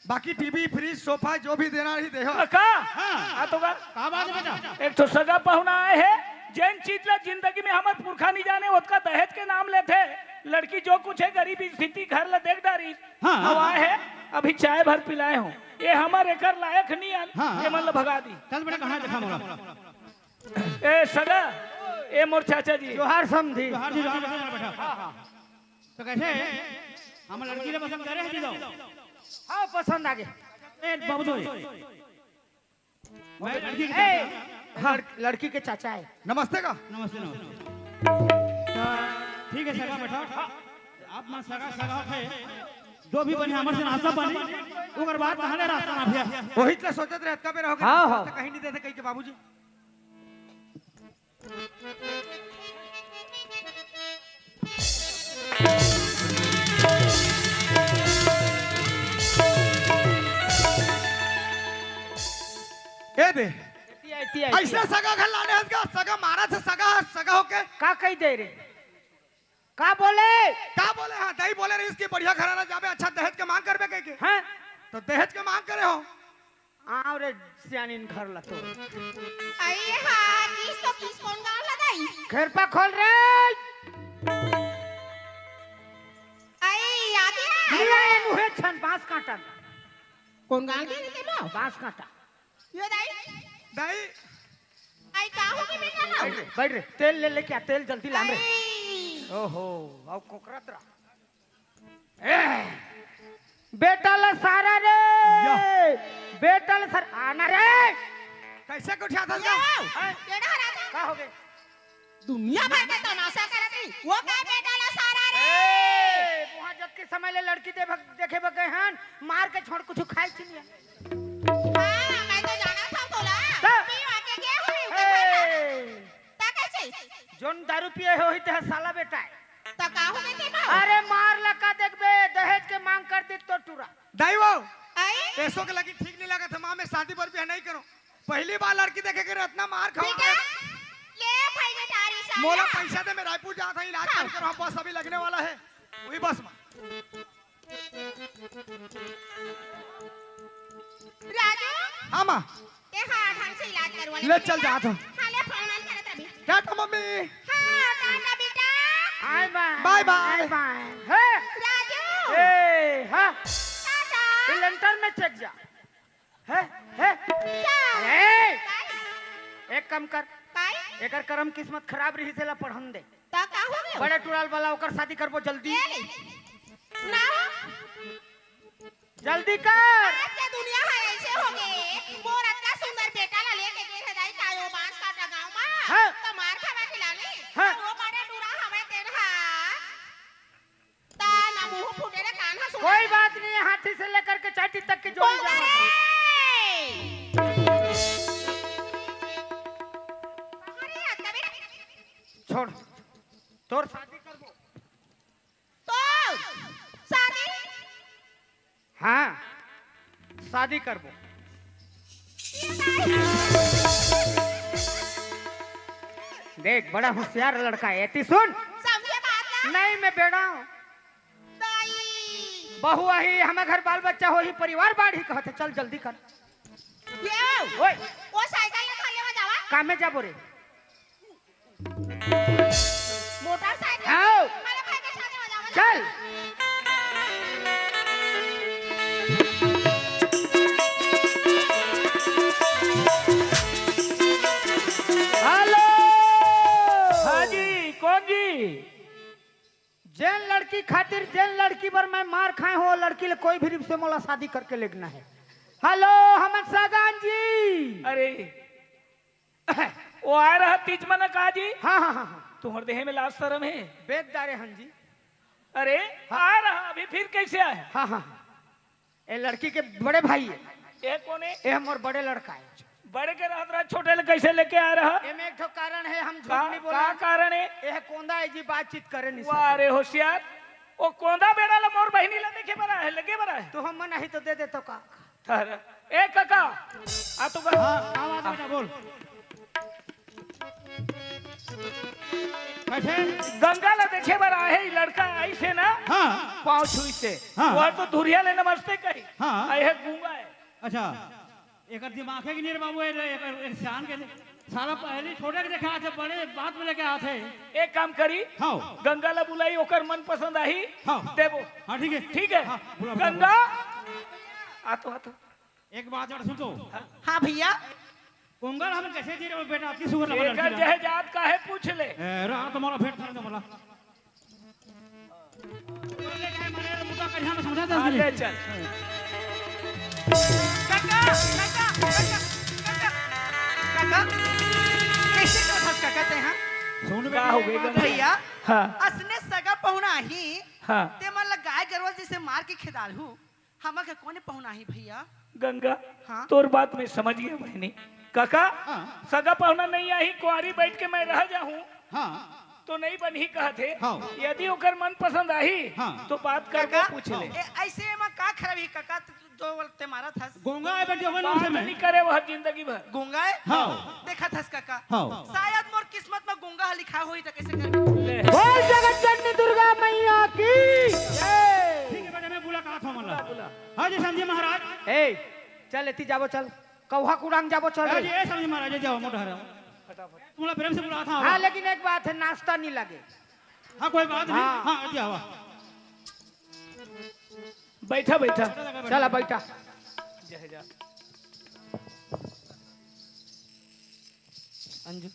बाकी टीवी, फ्रिज, सोफा जो भी देना रही देहो। का? हाँ। हाँ, तो का? का बात है बेटा? एक ठो सगा पहुना आए है, जेन चीज ला जिंदगी में हमर पुरखा नहीं जाने, ओतका दहेज के नाम लेथे। लड़की जो कुछ है, गरीब स्थिति घर ला देख डारी। हाँ, हाँ, हवा हाँ। है, अभी चाय भर पिलाए हो। ये हमर एकर लायक नहीं आन, हाँ, हाँ। ये मन ला भगा दी। चल बेटा, कहाँ देखा मोला? ए सगा, ए मोर चाचा जी। जोहार समधी। जोहार जी, जोहार, बैठा, बैठा। तो कैसे? हम लड़की ले पसंद करे हैं जी, जाओ। हाँ, पसंद आ गए। ए, बाबू दो। मैं लड़की के ए, चाचा। हाँ, लड़-, लड़की के चाचा है। नमस्ते का? नमस्ते, नमस्ते। तो ठीक है, सगा बैठा। आप मन सगा, सगा है। जो भी बने, हमर से नाता बने। ओकर बाद कहाँ ले रास्ता ना भैया? वही तो सोचत रहे, कब रहोगे? हाँ, हाँ। तो कहीं नहीं देते, कहीं के बाबूजी। ए दे। एती, एती, एती। ऐसे सगा घर लाने हस का, सगा मारा से सगा, सगा होके। का कही दे रे? का बोले? का बोले? हाँ, दाई बोले रहिस कि बढ़िया घराना जाबे, अच्छा दहेज के मांग करबे कह के। हाँ? तो दहेज के मांग करे हो। आव रे सियानिन घर ला तो। अई हाँ, किस तो किस कोन गाँव ला दाई? खेरपा खोल रे। अई, आगे आ। मिला ये मुहे छन बांस काटन। कोन गाँव के रे तेमा? बांस काटा। यो दाई। दाई। अई, का हो गए बेटा ला? बैठ रे, बैठ रे। तेल ले लेके आ, तेल जल्दी लान रे। अई। ओहो, आओ कोकरत रहा। ए, बेटा ला सारा रे। या। बेटा ला सारा, आना रे। कैसे के उठा था ये, हैं? बेटा हरा था। का हो गए? दुनिया भर के तमाशा करत रही। वो का बेटा ला सारा रे? ए, वहाँ जब के समय ले लड़की दे भग-, देखे बर गए हन, मार के छोड़ कुछ खाए चिनिया। हाँ, मैं तो जाना था तोला। का? पी वहाँ के गए हुई, उनके घर ना। ए। ता कैसे? जोन दारू पिए होही ते साला बेटा है। ता का हो गए ते भाव? अरे मार लका देखबे, दहेज के मांग कर दे तो टूरा। दाई वो, आई? ऐसो के लगी ठीक नहीं लगा था, माँ मैं शादी बर भी नहीं करूँ। पहली बार लड़की देखे के इतना मार खाऊं बेटा, मैं। ले भाई बेटा, रिसा मोला ला। पैसा दे, मैं रायपुर जात हूँ, इलाज हाँ। कर कर, हाँ, बस अभी लगने वाला है, वही बस में। राजू, हाँ माँ। ते हाँ, ढंग से इलाज करवा ले ले बेटा। चल जात हूँ। हाँ, ले फोन ऑन करत अभी। टाटा मम्मी। हाँ, टाटा बेटा। बाय बाय। बाय बाय। बाय बाय। हे। राजू। ए, हाँ। टाटा। ये लंटर में चेक जा। हे, हे। क्या? ए। बाय। एक काम कर। बाय। एकर करम किस्मत खराब रही, तेला पढ़न दे। ता का हो गयो? बड़े टुराल वाला, ओकर शादी करबो जल्दी। ये ले। ना हो। जल्दी कर। आज के दुनिया है ऐसे हो गए। मोर अतना सुंदर बेटा ला लेके गे हे दाई, तायो बांस काटा गांव मा। हाँ। तो मार खावा खिलाने। हाँ। वो बड़े टुरा हवे तेन हा। ता ना मुंह फूटे ना कान हा सुना। कोई बात नहीं है, हाथी से लेकर के चाटी तक के जोड़ी बोल जावा। रे। अरे, अतबे छोड़, तोर शादी करबो। तो शादी? हाँ, शादी करबो। ये भाई। देख, बड़ा होशियार लड़का है। एती सुन। समझे बात ना? नहीं, मैं बेड़ा हूँ। दाई। बहू आही, हमें घर बाल बच्चा होही, परिवार बाढ़ी कहत है। चल जल्दी कर। ये। ओए। वो साइकिल निकाल ले जावा। काम में जाबो रे। मोटरसाइकिल। आओ। अरे भाई के साथ में जाओ ना। चल। हेलो। हाँ जी, कौन जी? जेन लड़की खातिर जेन लड़की बर मैं मार खाए हो, लड़की ले कोई भी रूप से मोला शादी करके लेगना है। हेलो, हमन सगान जी। अरे, वो आए रहा तीज मन का जी? हाँ, हाँ, हाँ, हाँ। तुम्हर देह में लाज शरम है? बेद डारे हन जी। अरे, हाँ। आए रहा, अभी फिर कैसे आए? हाँ, हाँ, हाँ। ए लड़की के बड़े भाई है। ये कौन है? ये हमर बड़े लड़का है। बड़े के रहत रहा, छोटे ले कैसे लेके आ रहा? एमे एक ठो कारण है, हम झूठ का, नहीं बोला। का कारण है? ये कोंदा है जी, बातचीत करे नहीं वाह सके। रे होशियार, वो कोंदा बेड़ा ला मोर बहिनी ला देखे बरा है, लगे बरा है। तो हम नहीं तो दे दे तो का? अरे, ए काका, आ तो बस। हाँ, का बात है बेटा, बोल। कैसे? गंगा ला देखे बर आहे, ई लड़का आई से ना, हाँ। पाँव छुई से। हाँ। वो तो धुरिया ले नमस्ते कही। हाँ। आ, ये गूंगा है। अच्छा, एकर दिमाग है कि नहीं रे बाबू, ए, ए, ए, सियान के साला पहली छोटे के देखा, जब बड़े बात में लेके आते। एक काम करी, हाँ। गंगा ला बुलाई, ओकर मन पसंद आही, हाँ। देबो। हाँ, ठीक है। ठीक है? हाँ, बुला, बुला, गंगा, बुला। आ तो, आ तो। एक बात और सुन तो। हाँ भैया। कोंगा ला हमन कैसे जी रहे हो बेटा, अतनी सुगर लगा एकर लड़की ला। जहे जात का है, पूछ ले। ए, रहा तुम्हारा भेंट कर दो बोला। बोले जाए मरे तो मुद्दा करिया में समझा था हाँ, उसने। ले चल। काका, काका, काका, काका, काका, कैसे कर फंस काका ते हाँ? सुन का बेटा, हो एक गई बात गंगा? भैया, हाँ। असने सगा पहुना ही, हाँ। ते मन ला गाय गरवा जैसे मार के खेदाल हूँ। हमर के कोने पहुना ही भैया? गंगा, हाँ? तोर बात में समझ गया बहनी। काका, हाँ। सगा पहुना नहीं आही, कुआरी बैठ के मैं रह जाहूँ, हाँ। तो नहीं बनही कहत हे। हाँ। यदि ओकर मन पसंद आही, हाँ। तो बात करबो, काका, पूछ ले। ए, ऐसे में का खराबी काका, त-, जो ते मारत हस? गोंगा है बेटी, ओकर बात से मैं नहीं करे वह जिंदगी भर। गोंगा है? हाँ। देखत हस काका? हाँ। शायद मोर किस्मत में गोंगा ह लिखा होई त कैसे कर? ले। बोल जगत जननी दुर्गा मैया की जय। ठीक है बेटा, मैं बुला कहा था मला। बुला, बुला। हाँ जी, समझी महाराज। ए, चल, एती जाबो, चल। कौहा कुड़ांग जाबो, चल हाँ रे। जी, ए, समझी महाराज, जाओ, मोटा हरा। फटाफट। तुम्हारा प्रेम से बुला था। हाँ, लेकिन एक बात है, नाश्ता नहीं लगे। हाँ, कोई बात नहीं। हाँ। हाँ, एती आवा। बैठा, बैठा। चला, बैठा। जय जा। अंजू।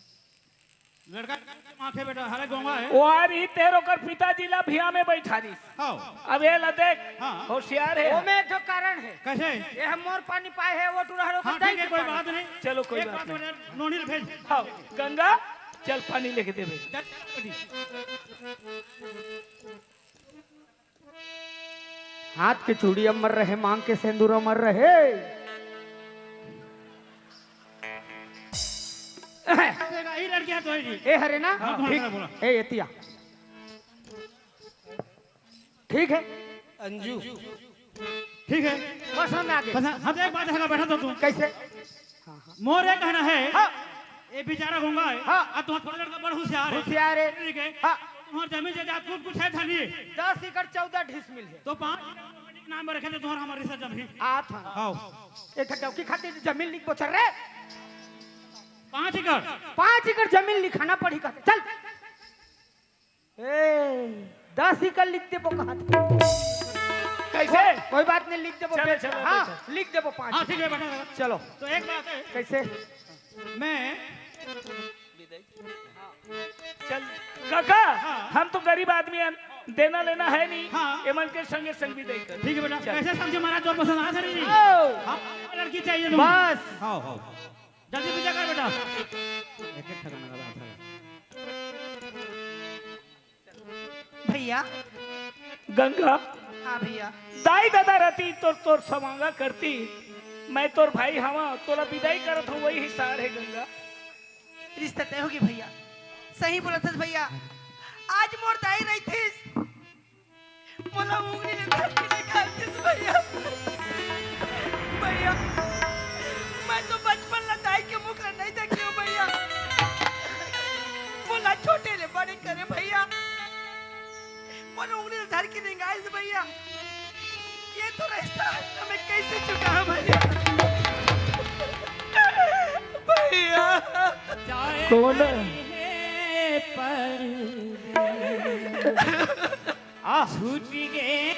लड़का के आंखें बेटा, हरे गोंगा है। वो आ रही तेर ओकर पिताजी ला भिया में बैठा दिस। हाँ। अब ये ला देख, हाँ। होशियार है। ओमे एक ठो कारण है। कैसे? ये हम मोर पानी पाए है, वो टुरा हरो हाँ, ठीक है, कोई बात नहीं। चलो, कोई एक बात बात नहीं। बेटा, नोनी भेज। हाँ, गंगा, चल पानी लेके दे भाई। जा, जा, जा। हाथ के चूड़ी अमर रहे, मांग के सेंदूर अमर रहे। ये लड़कियां तो है जी। ए हरे ना? हाँ, बोला, ठीक। बोला, बोला। ए एतिया। ठीक है। अंजू। ठीक है। पसंद आ गए। पसंद, हम एक बात है, बैठा तो तू। कैसे? मोर ये कहना है, हाँ। ये बेचारा गूंगा है, हाँ। और तुम्हारा थोड़ा लड़का बड़ होशियार है। होशियार है। ठीक है। हाँ। तुम्हार जमीन जायदाद कुछ, कुछ है धनी? दस एकड़ चौदह डिसमिल है। तो पाँच एकड़ के नाम में रखे थे तुम्हारा हमारे रिश्ता जमीन। आ था। हाँ। एक डौकी खातिर जमीन लिख बोचर रे। पाँच एकड़? पाँच एकड़ जमीन लिखाना पड़ी कहते। चल। ए, दस एकड़ लिख देबो कहा था। कैसे? कोई बात नहीं, लिख देबो चलो, बेटा। चलो, हाँ, बेटा। लिख देबो पाँच। हाँ, ठीक है, बैठा, बैठा। चलो। तो एक बात है। कैसे? मैं चल, काका, हाँ। हम तो गरीब आदमी हन, देना लेना है नहीं, हाँ। एमन के संगे संग विदाई कर। ठीक है बेटा, चल। कैसे समझे महाराज, जो पसंद आ सही नहीं। आओ। हाँ, लड़की चाहिए तुम। बस। हाँ, हाँ। जल्दी पूजा कर बेटा। एक एक ठगन लगा था। भैया। गंगा। हाँ भैया। दाई दादा रहती तो तोर समांगा करती। मैं तोर भाई हवा, तोला विदाई करत हूँ, वही हिसार है गंगा। रिश्ता तय होगी भैया। सही बोलत हस भैया। आज मोर दाई रहितिस, मोला उंगली ले धर के निकालतिस भैया। भैया, मैं तो बचपन ला दाई के मुख ला नहीं देखे हूँ भैया। मोला छोटे ले बड़े करे भैया। मोला उंगली ले धर के निकालिस भैया। ये तो रिश्ता मैं कैसे चुकाहूं भैया? भैया। कौन? जाए पर आ। छूट गे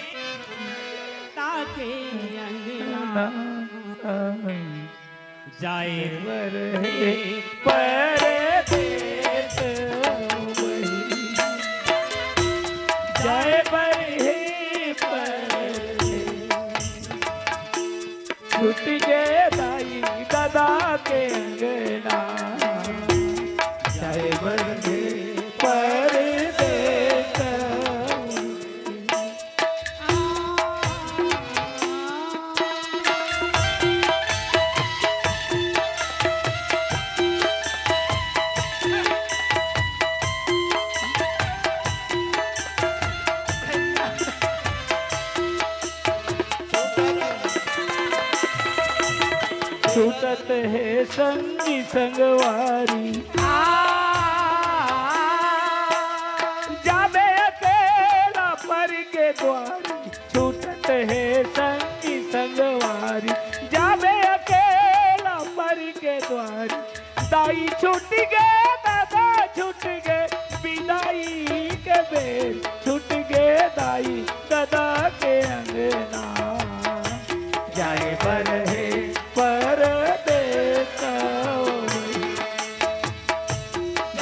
ताके अंगना। जाए बर हे परदेस वही, जाए बर हे परदेस। छूट गे दाई ददा के अंगना, जाए बर हे परदेस। छूटत हे संगी संगवारी, आ, जाबे अकेला पर के द्वारी। छूटत हे संगी संगवारी, जाबे अकेला पर के द्वारी। दाई छूट गे, दादा छूट गे, विदाई के बेर छूट गे, दाई दादा के अंगना। जाए बर हे परदेस,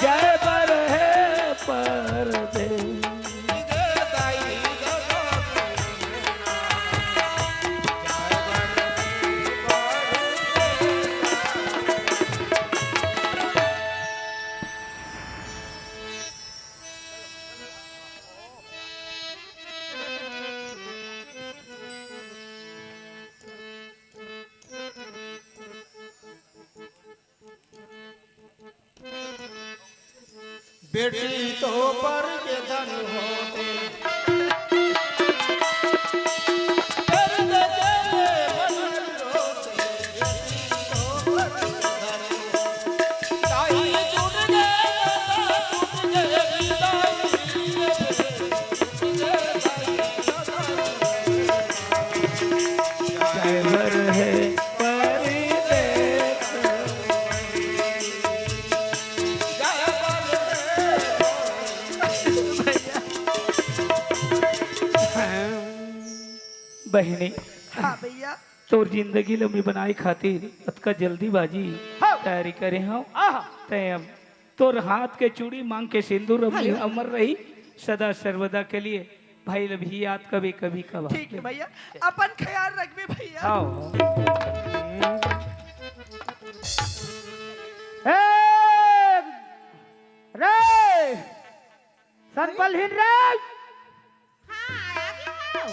जाए बर हे परदेस। बेटी तो पर के धन होथे। बहिनी, हाँ भैया। तोर जिंदगी ल मैं बनाए खातिर अतका जल्दीबाजी हाँ। तैयारी करे हंव। आहा। तैं अब तोर हाथ के चूड़ी, मांग के सिंदूर अभी हेलो। अमर रही सदा सर्वदा के लिए। भाई, अभी याद कभी कभी कभार। ठीक है भैया, अपन ख्याल रखबे भैया। हाँ। ए, रे, संतबलहीन रे। हाँ, आया क्या हो?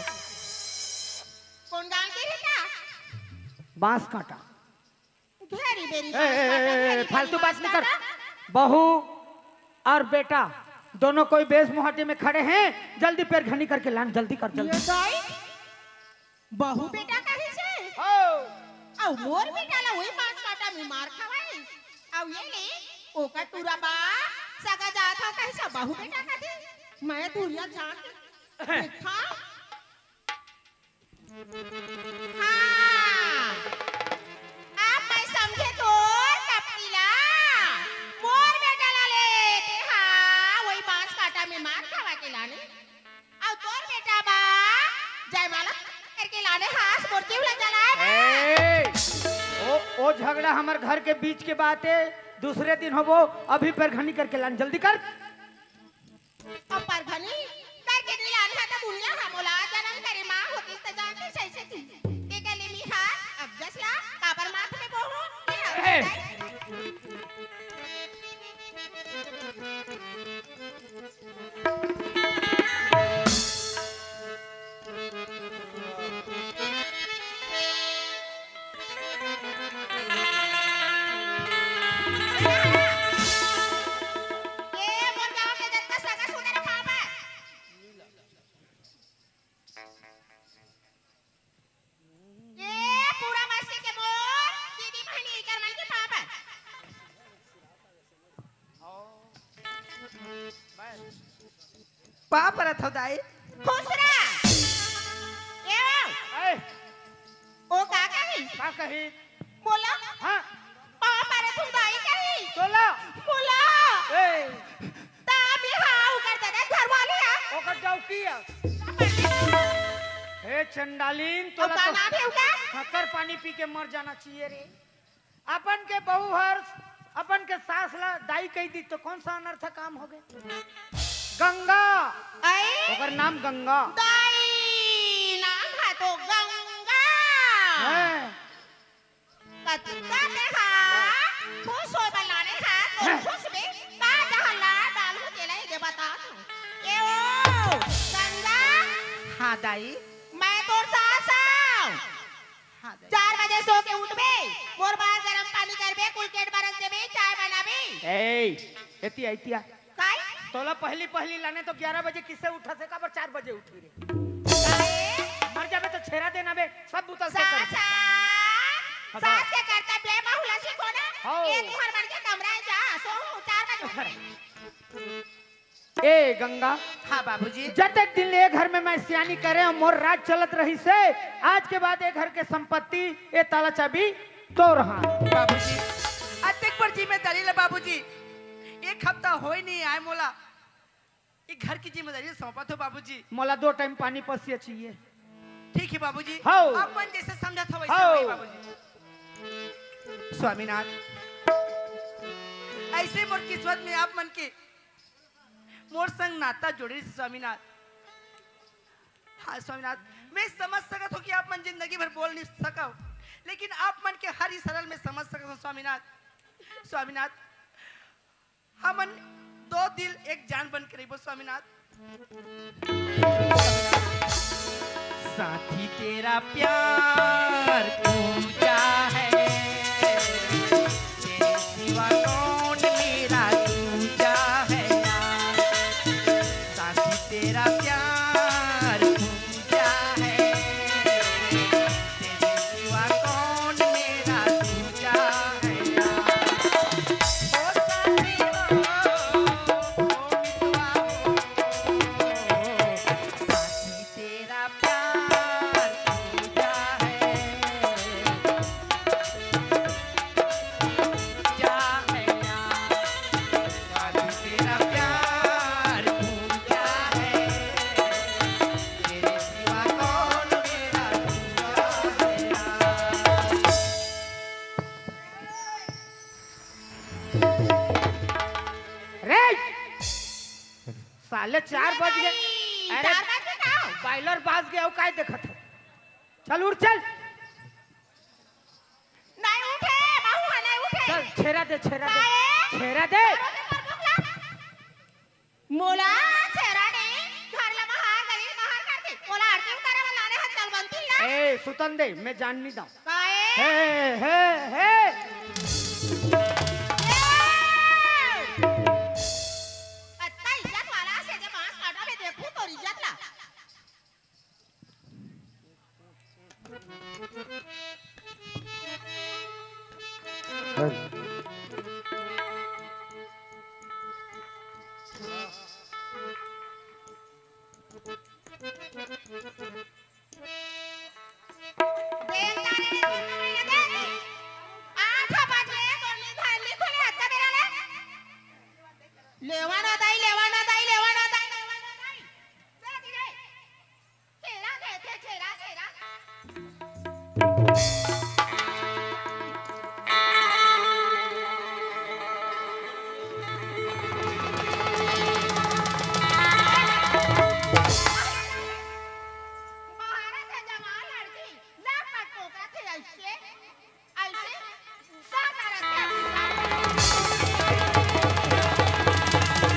कौन डाल के रहता? बांस काटा। घेरी बेरी ए, बांस ए, काटा, ए, ए, घेरी फालतू बेरी बात बांस नहीं कर। काटा। बहू और बेटा दोनों कोई बेस मुहाटी में खड़े हैं, जल्दी पैर घनी करके लान, जल्दी कर, जल्दी। ये दाई, बहू बेटा कही छे? हो। अउ मोर बेटा ला वही बांस काटा में मार खवाई। अउ ये ले, ओकर टूरा बा, सगा जात हो कही सब बहू बेटा कही। मैं दुरिहा जान के देखा। हाँ, अब मैं समझे तोर कपड़ी ला। मोर बेटा ला ले ते हा, वही बांस काटा में मार खावा के लाने। अउ तोर बेटा बा, जयमाला करके लाने हास, मोर जीव ला जलाए बा। ए, ओ, ओ झगड़ा हमर घर के बीच के बात है, दूसरे दिन होबो, अभी पैर घनी करके लान, जल्दी कर। अब परघनी करके दिलान हा त दुनिया हा मोला जनम करे माँ होतिस त जानतिस सही सही। ते गले में हाथ अब जसला काबर माथ में बोहो। ए! ए, मोर गाँव के जतका सगा सुंदर पापा। ए, पूरा बस्ती के मोर दीदी बहिनी इकर मन के पापा। पाँव परत हव दाई। खुश रह। ए, ए, ओ का कही? का कही? बोला। हाँ। पाँव परत हव दाई कही। बोला। बोला। ए। ता भी हाँ, ओकर ददा घर वाले आ। ओकर डौकी आ। हे चंडालीन, अब तोला का तो नाम है ओकर? शक्कर पानी पी के मर जाना चाहिए रे। अपन के बहू हर अपन के सास ला दाई कह दी तो कौन सा अनर्थ काम हो गए? गंगा। आई? ओकर नाम गंगा। दाई नाम है तो गंगा। हैं। कतका ते हा खुश होय बर लाने हा, तो खुश बे, का जहाँ ला डालू तेला ये दे बता तू। ए ओ, गंगा। हाँ दाई। मैं तोर सास हूँ। हाँ, दे। चार बजे सो के उठबे, मोर बर गरम पानी करबे, कुल केट बरस देबे, चाय बनाबे। ए, एतिया, एतिया। काई? तोला पहली, पहली लाने तो ग्यारह बजे किससे उठा से, काबर चार बजे उठी रे? काई? मर जाबे तो छेरा देना बे, सब बुतल से कर। सासा, हाँ, सास के कर्तव्य बहू ला सीखो ना। हाँ। ये तुहर मन के कमरा है, जा, सो, चार बजे उठबे। ए गंगा। हाँ बाबूजी। जतक दिन ले ए घर में मैं सियानी करे अउ मोर राज चलत रहिसे, आज के बाद ए घर के संपत्ति, ए ताला चाबी तोर हाथ। बाबूजी, अतेक बड़ जिम्मेदारी ला बाबूजी, एक हफ्ता होय नहीं आय मोला, ए घर की जिम्मेदारी सौंपत हो बाबूजी। मोला दो टाइम पानी पसिया चाहिए। ठीक है बाबूजी, हाँ। आप मन जैसे समझत हो वैसे हाँ। होई बाबूजी। स्वामीनाथ, ऐसे मोर किस्मत में आप मन के मोर संग नाता जोड़े रहिस स्वामीनाथ। हाँ स्वामीनाथ, मैं समझ सकत हूँ कि आप मन जिंदगी भर बोल नहीं सकव, लेकिन आप मन के हर इशारा ल मैं समझ सकत हूँ स्वामीनाथ। स्वामीनाथ, हमन दो दिल एक जान बन के रहिबो स्वामीनाथ। साथी तेरा प्यार पूजा है, तेरे सिवा कौन मेरा दूजा है यार। साथी तेरा प्यार पूजा है, तेरे सिवा कौन मेरा दूजा है यार। ओ साथी हो, ओ मितवा हो, साथी तेरा प्यार पूजा है, पूजा है। अले चार बज गे। नहीं, अरे, चार बज गे का? बॉयलर बाज गे, अउ काय देखत हे? चल, उठ, चल। नहीं उठे, बहू ह नहीं उठे। चल, छेरा दे, छेरा दे। काहे? छेरा दे। करो के पर भूख ला। मोला छेरा नहीं, घर ला बाहर, गली बाहर कर दे। मोला आरती उतारे वाला आने हाथ तलबंती ला। ए, सुतन दे, मैं जान नहीं दऊं। काहे? हे, हे, हे। ए! अत्ता इज्जत वाला से जे बांस काटा में देखू तोर इज्जत ला। बेल तारे ने सुन रही है, देख। आठ बजे तो निधार लिखो ने हत्ता बेरा ले। लेवा ना दाई, लेवा ना दाई, लेवा ना दाई, लेवा ना दाई। देख रे। छेरा दे, दे, छेरा, छेरा। बाहर से जवान लड़की, ना पटको का थे ऐसे। ऐसे का करत हे?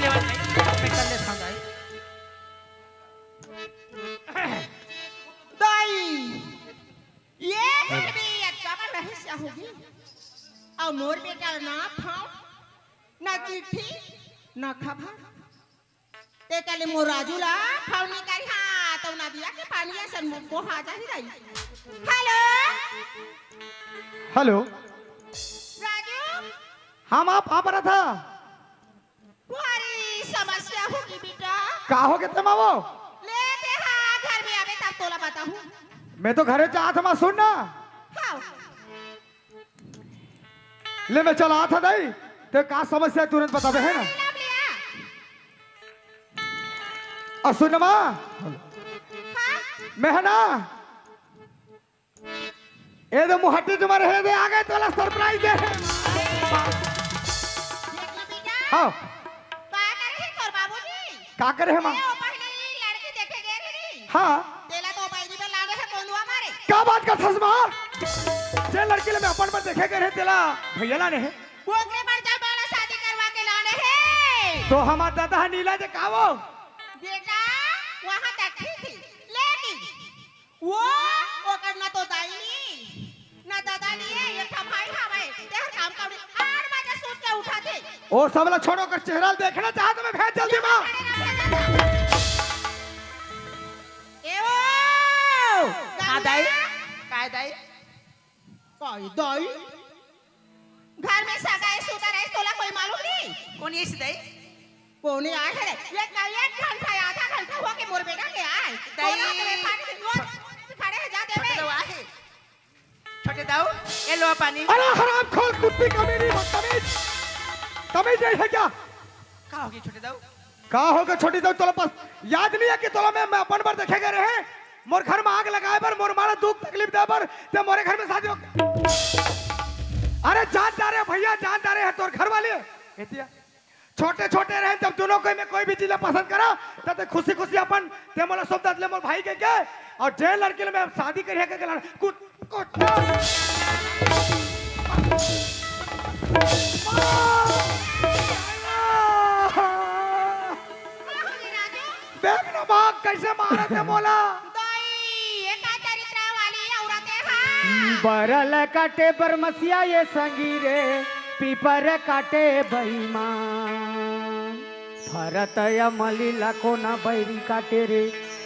लेवा नहीं, मैं कर लेथंव दाई। दाई, ये घर में ये अतका बड़ रहस्य होगे। अउ मोर बेटा ना फोन, ना चिट्ठी, ना खबर। तेकर ले मोर राजू ला फोन नइ करिहा, त नदिया के पानी असन मुक्को हा जाही दाई। हेलो। हेलो। राजू। हाँ माँ, हाँ परत हा। भारी समस्या होगे बेटा। का होगे ते माँ वो? ले ते हा घर में आबे तब तोला बताहूँ। मैं तो घरे जात हँव माँ, सुन ना। हाँ। ले मैं चला आत हँव दाई, ते का समस्या हे तुरंत बताबे, हे ना? ले आ। अउ सुन ना माँ, हाँ? मैं हे ना, ए दे मुहट्ठी तुम्हारे हे दे आ गे, तोला surprise दे। देख ना बेटा, हाँ। का करे हे तोर बाबूजी? का करे हे माँ? ए, ओ पहली लड़की देखे गे रहे नी। हाँ। तेला तो बइरी बर लाने हे कोंदवा मारे। का बात करथस माँ? जे लड़की ला मैं अपन बर देखे गे रहेंव, तेला भैया लाने हे। ओकरे बर जब वाला शादी करवा के लाने हे। तो हमार दादा ह नीला जे का वो? बेटा, वहाँ तक ठीक थी, लेकिन वो ओकर ना तो दाई नी, ना दादा नी हे, एक ठा भाई हवय, तेहर काम कौड़ी आठ बजे सूत के उठथे। ओ सब ला छोड़ो, ओकर चेहरा ल देखना चाहत हँव मैं, भेज जल्दी माँ। ए ओ, हाँ दाई, गंगा। काय दाई? काय दाई? घर में सगा हे, सुता रहे, तोला कोई मालूम नहीं? कोन ये सिदाई? कोने आए हे रे? एक, एक घंटा, आधा घंटा हो गे मोर बेटा के आए। दाई। तोला के पानी रोज खड़े हे, जा देबे। छोटे दाऊ आए हे। छोटे दाऊ, ये लो पानी। अरे हरामखोर, कुत्ती, कमीनी, बदतमीज। तमीज नहीं है क्या? का होगे छोटे दाऊ? का होगे छोटे दाऊ, तोला पास याद नहीं है कि तोला मैं, मैं अपन बर देखे गे रहेंव, मोर घर में आग लगाए बर, मोर माँ ला दुख तकलीफ दे बर, ते मोरे घर में शादी हो। अरे जान डारे भैया, जान डारे हे तोर घर वाली। एतिया छोटे छोटे रहेन जब दूनों कोई में कोई भी चीज ला पसंद करा, त ते खुशी खुशी अपन ते मोला सब दत ले मोर भाई के के, अउ जे लड़की ले मैं शादी करिहा के, के लड़-, कुछ कुछ देख ना माँ, कैसे मारत हे मोला। दाई, ये का चरित्र वाली औरत हे, हाँ? बरल काटे बरमसिया ये संगी रे, पीपर काटे बईमान। फरत अमली ला कोन बैरी काटे रे,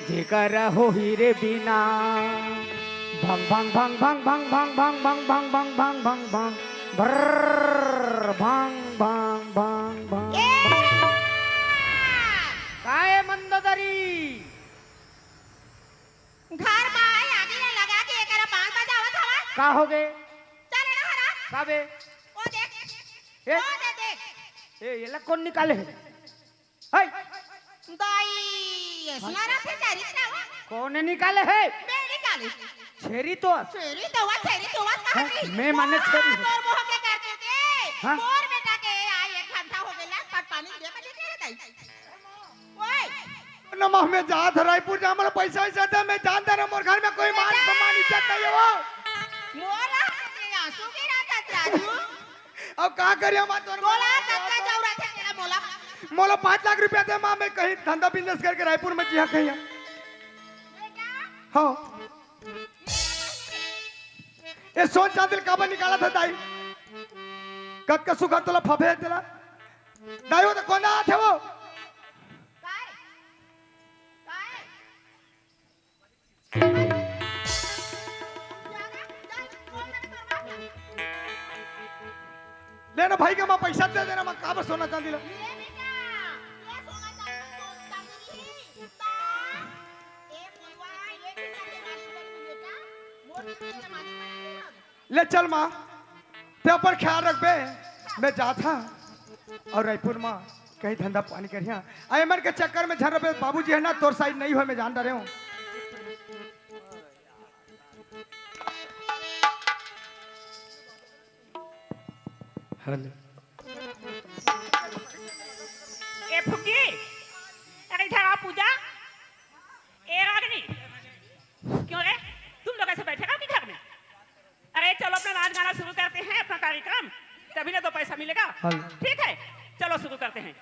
जेकर होही रे बिना। भंग, भंग, भंग, भंग, भंग, भंग, भंग, भंग, भंग, भंग, भंग, भंग, भंग, भंग, भंग, भंग, भंग। ए राम! काय मंदोदरी? घर म आए आगी ल लगा के एकरा बांस बजावत हवय। का होगे? चल ना हरा। का बे? ओ देख। ए? ओ दे देख। ए, एला कोन निकाले हे? हाय। दाई, ऐसना रथे चरित्र वो। कोन निकाले हे? मैं निकाले। छेरी तो। छेरी तो वा, छेरी तो वा, कहाँ हाँ, गई? मैं माने छेरी। तोर मोह के करते के। हाँ। मोर बेटा के आए एक घंटा होगे, लटपट पानी दे के देखे हे दाई। ओए, मैं जात हँव रायपुर, जा मोला पैसा वैसा दे, मैं जान दे रहा, मोर घर में कोई मान सम्मान इज्जत नहीं है वो। मोला आंसू गिरा था राजू। अब का करिया माँ तोर मोला कतका जरूरत है तेरा मोला। मोला पाँच लाख रुपया दे माँ, मैं कहीं धंधा बिजनेस करके रायपुर में जिया कहीं। बेटा। हाँ। ये सोन चांदी ल काबर निकालत हे दाई? कतका सुखा तोला फफे तेला। दाई वो तो कोन आत हे वो? काय? काय? ले ना भाई के माँ पैसा दे देना, माँ काबर सोना चांदी ला। ले चल माँ, ते अपन ख्याल रखबे, मैं जात हँव अउ रायपुर म कहीं धंधा पानी करिहा। अउ एमन के चक्कर में झन रबे, बाबूजी हे ना, तोर साइज नहीं होय, मैं जान डरे हँव। हेलो। ए फुग्गी, अरे इधर आ पूजा। ए रागनी, क्यों रे, तुम लोग ऐसे बैठे रहोगे घर में? अरे चलो अपना नाच गाना शुरू करते हैं, अपना कार्यक्रम, तभी ना तो पैसा मिलेगा। हेलो। ठीक है, चलो शुरू करते हैं।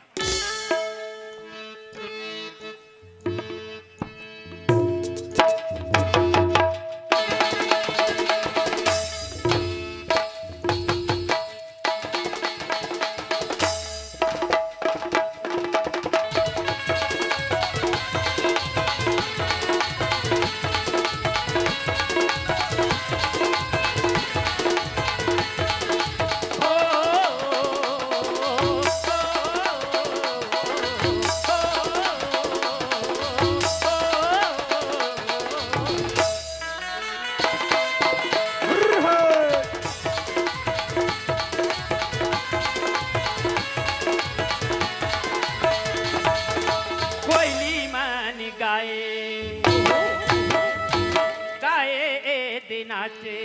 कोयली मन गाए, गाए ए दे नाचे।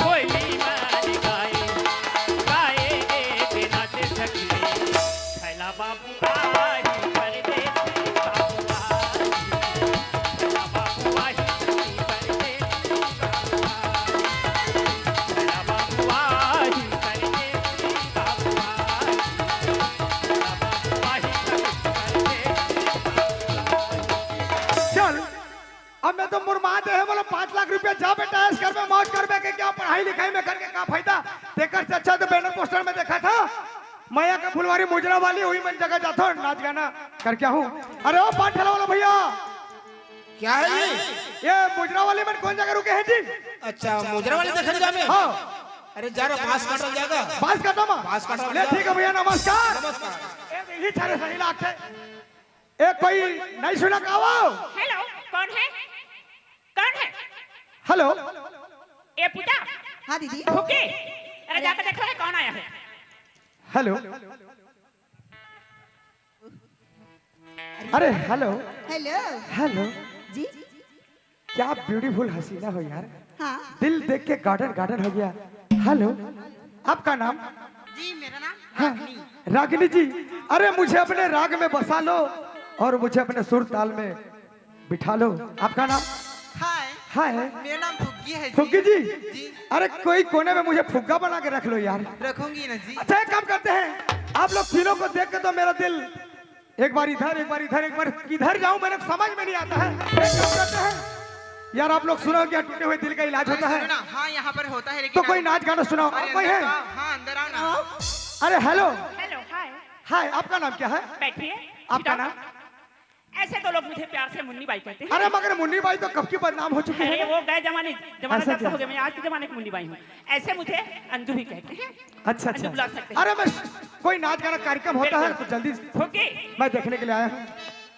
कोयली मन गाए, गाए ए दे नाचे सखी। छैला बाबू आही परदेसी बाबू आही। छैला बाबू आही सखी परदेसी बाबू आही। छैला बाबू आही परदेसी बाबू आही। छैला बाबू आही सखी परदेसी बाबू आही। चल, अब मैं तो मुरमा दे हे, बोलो, पाँच लाख रुपया, जा बेटा, ऐश करबे, मौज करबे, के क्या पढ़ाई लिखाई में करके का फायदा? तेकर से अच्छा तो बैनर पोस्टर में देखा था, मया के फुलवारी मुजरा वाली, हुई मन जगह जाथो, नाच गाना करके आहूँ। अरे ओ पान ठेला वाला भैया, क्या है ये? ये मुजरा वाली मन कौन जगह रुके हैं जी? अच्छा, मुजरा वाली देखने जाबे? हाँ। अरे जा रे, बांस काटल जाएगा। बांस काटा मा? बांस काटल ले, जाएगा। ठीक है भैया, नमस्कार। नमस्कार। ए, यही सारे सही लागथे। ए, कोई नहीं सुना का वो? हेलो, कौन है? कौन है? हेलो। ए पूजा। हाँ दीदी। फुग्गी, अरे जाकर देखो है कौन आया है। हेलो। अरे हेलो। हेलो। हेलो। जी। क्या ब्यूटीफुल हसीना हो यार। हाँ। दिल देख के गार्डन गार्डन हो गया। हेलो, आपका नाम? जी, मेरा नाम हाँ, रागिनी। रागिनी जी, अरे मुझे अपने राग में बसा लो और मुझे अपने सुर ताल में बिठा लो। आपका नाम? हाय। हाय। मेरा नाम फुग्गी है जी। फुग्गी जी? जी। अरे कोई कोने में मुझे फुग्गा बना के रख लो यार। रखूंगी ना जी। अच्छा, एक काम करते हैं, आप लोग तीनों को देख के तो मेरा दिल एक बार इधर, एक बार इधर, एक बार किधर जाऊं, मेरे समझ में नहीं आता है। एक काम करते हैं यार, आप लोग सुनो क्या टूटे हुए दिल का इलाज अरे होता है? सुनो ना, हाँ, यहाँ पर होता है, लेकिन तो कोई आप नाच गाना सुनाओ। अरे और कोई अंदर है? तो आओ, हाँ, अंदर आओ ना। अरे हेलो। हेलो, हाय। हाय, आपका नाम क्या है? बैठिए। आपका नाम? ऐसे तो लोग मुझे प्यार से मुन्नी बाई कहते हैं। अरे मगर मुन्नी बाई तो कब की बदनाम हो चुकी है अरे ना? वो गए जमाने, जमाना ऐसा कब से क्या? हो गया, मैं आज के जमाने की मुन्नी बाई हूँ। ऐसे मुझे अंजू ही कहते हैं। अच्छा, अच्छा। अंजू बुला सकते हैं। अरे मैं, कोई नाच गाना कार्यक्रम होता है बिल्कुल। तो जल्दी ओके। मैं देखने के लिए आया हूँ।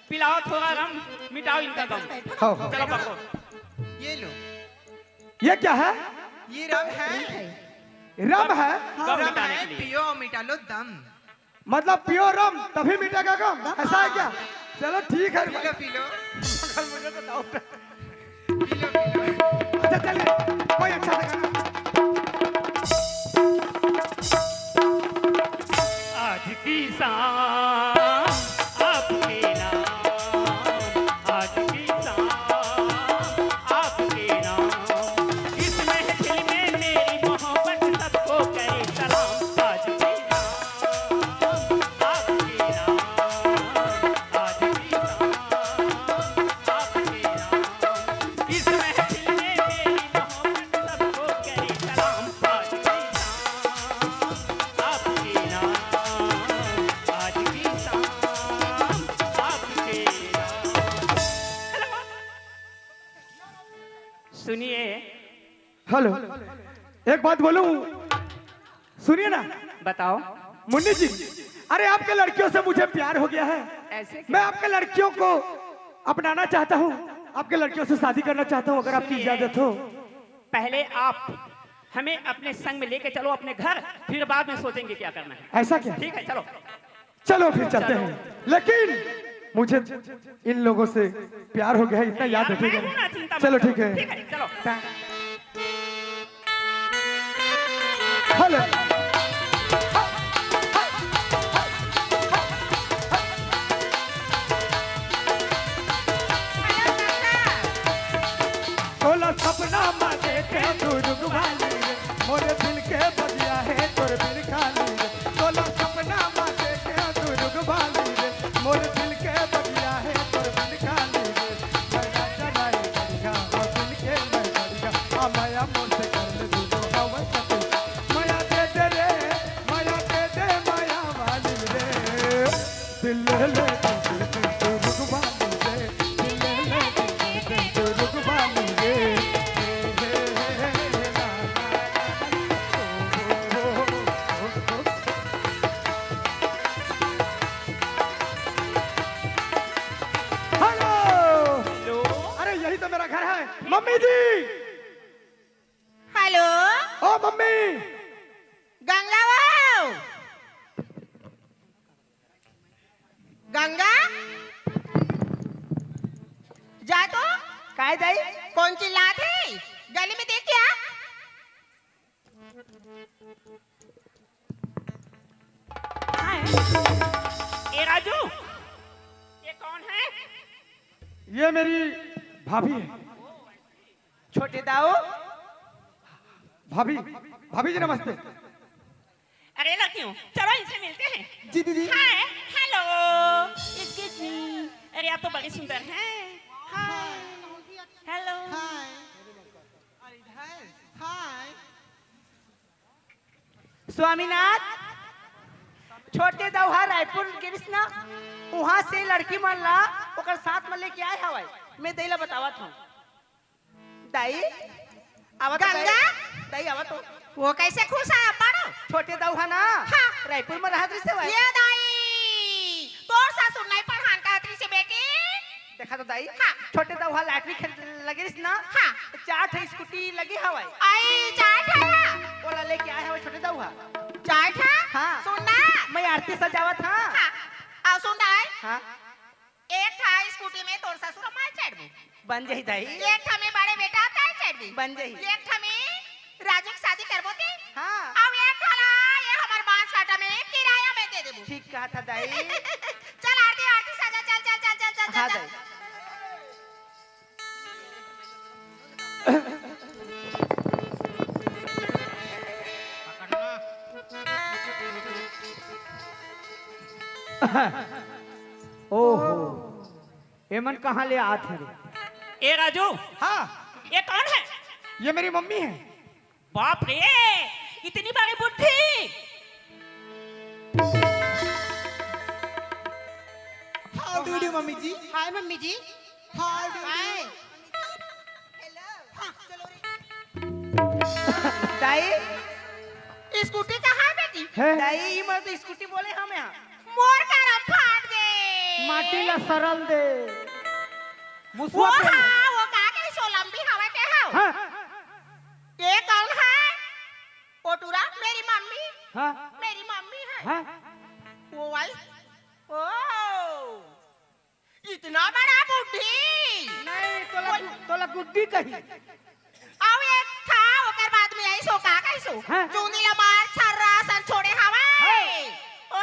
पिलाओ थोड़ा रम, मिटाओ इनका गम। हाँ, हाँ। चलो पकड़ो। ये लो। ये क्या है? ये रम है। रम है? गम रम मिटाने है, के लिए। पियो और मिटा लो दम। मतलब पियो रम तभी मिटेगा गम, ऐसा है क्या? चलो ठीक है पी लो, पी लो। मगर मुझे तो डाउट है। P low, P low. अच्छा चलिए, कोई अच्छा सा गाना। आज की शाम, सुनिए। हेलो, एक बात बोलूं, सुनिए ना। बताओ। मुन्नी जी, अरे, आपके लड़कियों से मुझे प्यार हो गया है। ऐसे मैं क्या? आपके लड़कियों को अपनाना चाहता हूँ, आपके लड़कियों से शादी करना चाहता हूँ, अगर आपकी सुनिए। इजाजत हो। पहले आप हमें अपने संग में लेके चलो अपने घर, फिर बाद में सोचेंगे क्या करना है। ऐसा क्या? ठीक है, चलो। चलो फिर चलते हैं, लेकिन मुझे इन लोगों से प्यार हो गया है, इतना याद रखिएगा। चलो ठीक है। ठीक है, चलो। हेलो। तोला सपना मा देखे तू रुगवाली रे, मोरे दिल के बगिया है तोर बिन खाली रे। तोला सपना मा देखे तू रुगवाली रे, मोरे दिल के बगिया है तोर बिन खाली रे। मैं राजा राय बढ़िया हो दिल के मैं बढ़िया, आ माया मोर से कर ले दूनो हवा सती। माया दे दे रे, माया दे दे माया वाली रे। दिल ले ले दिल दिल दिल तू रुगवाली रे। दिल ले ले दिल दिल दिल तू रुगवाली रे। हे, हे, हे, हे, हे, ला, ला, ला, ला, ओ, ओ, ओ, ओ, ओ। हेलो। हेलो। अरे, यही तो मेरा घर है। मम्मी जी। हेलो। ओ मम्मी। गंगा वो। गंगा। जा तो। काय दाई? कौन चिल्लात है? गली में देख क्या? हाय। ए राजू, ये कौन है? ये मेरी भाभी है। छोटे दाऊ। भाभी, भाभी जी नमस्ते। अरे लड़कियों, चलो इनसे मिलते हैं। जी दीदी। हाय, हेलो, एक्सक्यूज मी। अरे आप तो बड़ी सुंदर हैं। हाय, हेलो। हाय। हाय। स्वामीनाथ, छोटे दऊ हा रायपुर गिरिस ना, उहाँ से लड़की मन ला ओकर साथ में लेके आए हवय। मैं दई ला बतावत हूँ। दाई, आवत हो गंगा? दाई, दाई, आवत हो। वो कैसे खुश है अब्बड़? छोटे दऊ हा ना, हाँ। रायपुर में रहत रहिसे भाई। ये दाई, तोर ससुर नहीं पढ़ान कहत रहिसे बेटी। देखा तो दाई, हाँ। छोटे दऊ हा लॉटरी खेल लगे रहिस ना, हाँ। चार ठे स्कूटी लगी हवय। आई, चार ठे हा? ओला लेके आए हवय छोटे दऊ हा। चार ठे? हाँ। सुन ना। मैं आरती सजावत हा। हाँ। आ, सुन दाई। हाँ। एक ठा स्कूटी में तोर ससुर माय चढ़बो। बन जाही दाई। एक ठा में बड़े बेटा ताय चढ़बी। बन जाही। एक ठा में राजू के शादी करबो ते। हाँ। अब एक ठा ला ये हमर बांस काटा में किराया में दे देबो। ठीक कहा था दाई। चल आरती, आरती सजा, चल, चल, चल, चल, चल, हाँ चल। दाई। ओहो, एमन कहाँ ले आत हे रे? ए राजू, हाँ। ये कौन है? ये मेरी मम्मी है। बाप रे, इतनी बड़ी बुद्धि। How do you do, mummy ji? Hi mummy ji. How do you do? Hi. दाई, स्कूटी कहाँ है बेटी? है। दाई, ई मत स्कूटी बोले हम यहाँ। मोर करम फाट गे। माटी ला सरल दे। वो मुसवा पे। हाँ, वो का कहिस, लंबी हवय ते हव। हाँ। ये कौन है? ओ टूरा, मेरी मम्मी। हाँ। मेरी मम्मी है। हाँ। वो वाली। ओ। इतना बड़ा बुड्ढी। नहीं, तोला वो गु-, तोला गुड्डी कही। अउ एक ठा ओकर बाद में आइस, ओ का कहिस? हाँ। चुंदी ला मार छर्रा असन छोड़े हवय। हाँ। ओ,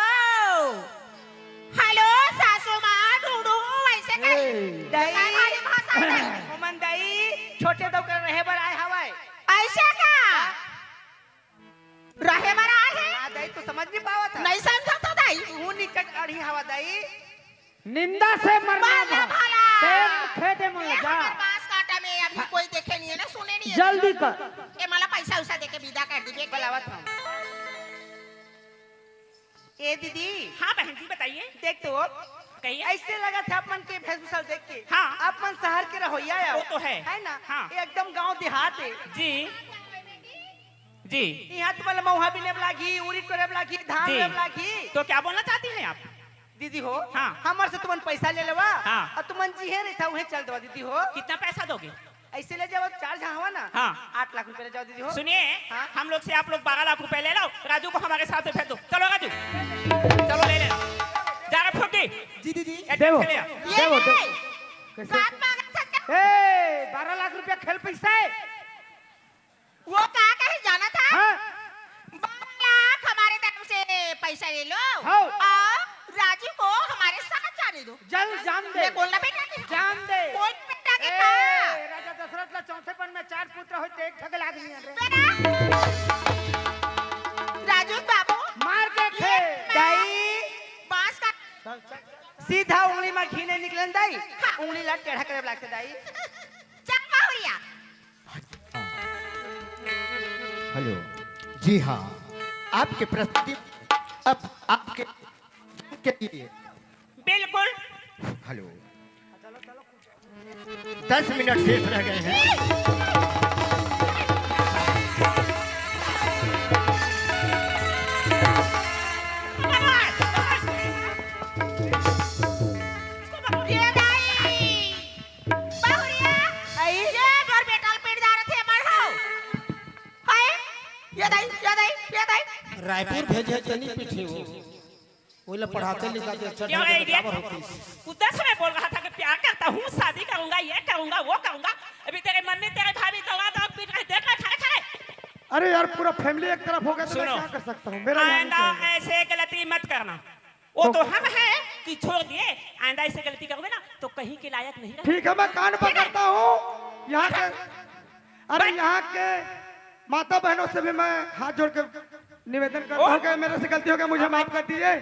हेलो सासू माँ, ढूंढू, वैसे कही। ए। दाई। काय भारी भाषा है? ओमन दाई, छोटे दऊ कर रहे बर आए हवय। ऐसे का? हाँ। रहे बर आए हे? हाँ, दाई, तू समझ नहीं पावत है। नहीं समझा तो दाई। तू निकट अड़ी हवा, दाई। निंदा से मरना मरना भला। भला। तेल खेते में ये जा। हमर बांस काटा में अभी हाँ। कोई देखे नहीं है ना, सुने नहीं है। जल्दी कर। ये मला पैसा उसा देके विदा कर दीजिए। बुलावत हूँ। ए दीदी। हाँ बहन जी, बताइए। देख तो, कहिए। ऐसे लगत हे आप मन के वेशभूषा देख के। हाँ। आप मन शहर के रहोइया हे। वो तो है। है ना? हाँ। ये एकदम गांव देहात हे। जी। जी। इहाँ तुमन ला महुआ बिने बर लागही, उरिद टोरे बर लागही, धान जी। लुए बर लागही। तो क्या बोलना चाहती हैं आप? दीदी हो, हाँ। हमर से तुमन पैसा ले लेवा, हाँ। अउ तुमन जिहें रहिथव उहें चल देवा दीदी हो। कितना पैसा दोगे? ऐसे ले जावा, चार झन हवा ना, हाँ। आठ लाख रुपया ले जावा दीदी हो। सुनिए, हाँ। हम लोग से आप लोग बारह लाख रुपया ले लो, राजू को हमारे साथ में भेज दो। चलो राजू, चलो ले लेना। जा रे फुग्गी। जी दीदी। ए, देवो, ले आ। ये देवो, नहीं। देवो। कैसे? बात मांगा था क्या? ए, बारह लाख रुपया खेल पैसा हे। वो का कहे जाना था? हाँ। बारह लाख हमारे तरफ से पैसा ले लो हाँ। और राजू को हमारे साथ जाने दो। जल जान दे। मैं बोलना बेटा के जान दे। बोल बेटा के ए, हाँ। राजा दशरथ ला चौथेपन में चार पुत्र होय ते एक ठगल आदमी हे रे। बेटा। राजू बाबू। मार के ये खे। मैं दाई। बांस का सीधा उंगली में घी नहीं निकलन दाई। हाँ। उंगली ला टेढ़ा करे लागथे दाई। चल बहुरिया। हेलो। जी हाँ, आपके प्रस्तुति अब आपके के लिए। बिल्कुल। हेलो। दस मिनट शेष रह गए हैं। ये दाई, बहुरिया, आई? ये मोर बेटा ल पीट डारत हे, मर हो। हाय, ये दाई, ये दाई, ये दाई। रायपुर भेजे तनी पीठे वो। वो ला पढ़ाते लिखाते अच्छा क्यों ढंग से रे, काबर होती। उधर से मैं बोल रहा था कि प्यार करता हूँ, शादी करूंगा, ये करूंगा, वो करूंगा। अभी तेरे मम्मी, तेरे भाभी दौड़ा दौड़ पीट रहे, देख रहे, खड़े खड़े। अरे यार, पूरा फैमिली एक तरफ हो गया तो मैं सुनो, क्या कर सकता हूँ? मेरा यहाँ नहीं आइंदा चलेगा। ऐसे गलती मत करना। वो तो तो हम हैं कि छोड़ दिए, आइंदा ऐसे गलती करोगे ना तो कहीं के लायक नहीं रहोगे। ठीक है, मैं कान ठीक है? पकड़ता हूँ यहाँ के। अरे, बस। यहाँ के माता बहनों से भी मैं हाथ जोड़ के निवेदन करता हूँ ओ। कि मेरे से गलती हो गया, मुझे माफ कर दीजिए।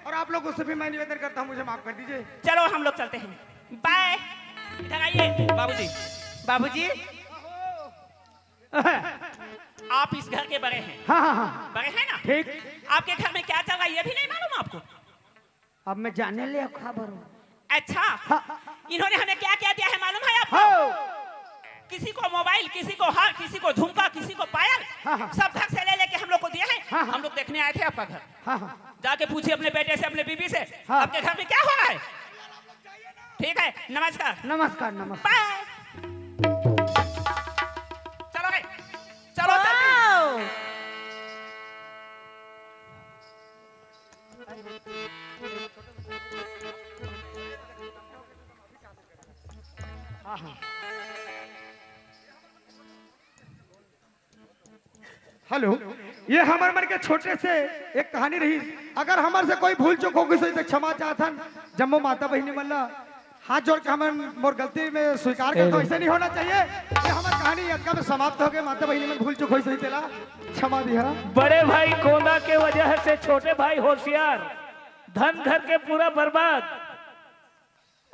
और आप लोगों से भी मैं निवेदन करता हूँ, मुझे माफ कर दीजिए। चलो, हम लोग चलते हैं। बाय। इधर आइए बाबूजी। बाबूजी। आप इस घर के बड़े हैं। हाँ, हाँ, हाँ। बड़े हैं ना? ठीक। आपके घर में क्या चल रहा है, ये भी नहीं मालूम आपको? अब मैं जाने ले खबर हूँ। अच्छा, हाँ। इन्होंने हमें क्या क्या दिया है मालूम है आपको? हाँ। किसी को मोबाइल, किसी को हार, किसी को झुमका, किसी को पायल, हाँ, हाँ। सब घर से ले लेके हम लोग को दिए हैं। हाँ, हाँ। हम लोग देखने आए थे आपका घर। हाँ, हाँ। जाके पूछिए अपने बेटे से, अपने बीबी से, हाँ। आपके घर में क्या हो रहा है? ठीक है, नमस्कार। नमस्कार, नमस्कार। बाय। चलो रे, चलो जल्दी। वाओ। हाँ, हाँ। हेलो, ये हमर मन के छोटे से एक कहानी रही। अगर हमर से कोई भूल चूक हो गई तो क्षमा चाहथन। जम्मो माता बहिनी मन ला हाथ जोड़ के हमन मोर गलती में स्वीकार करथन। ऐसे नहीं होना चाहिए। ये हमर कहानी अतका में समाप्त हो गए। माता बहिनी मन भूल चूक होई सही तेला क्षमा दिहा। बड़े भाई कोंदा के वजह से छोटे भाई होशियार, धन घर के पूरा बर्बाद।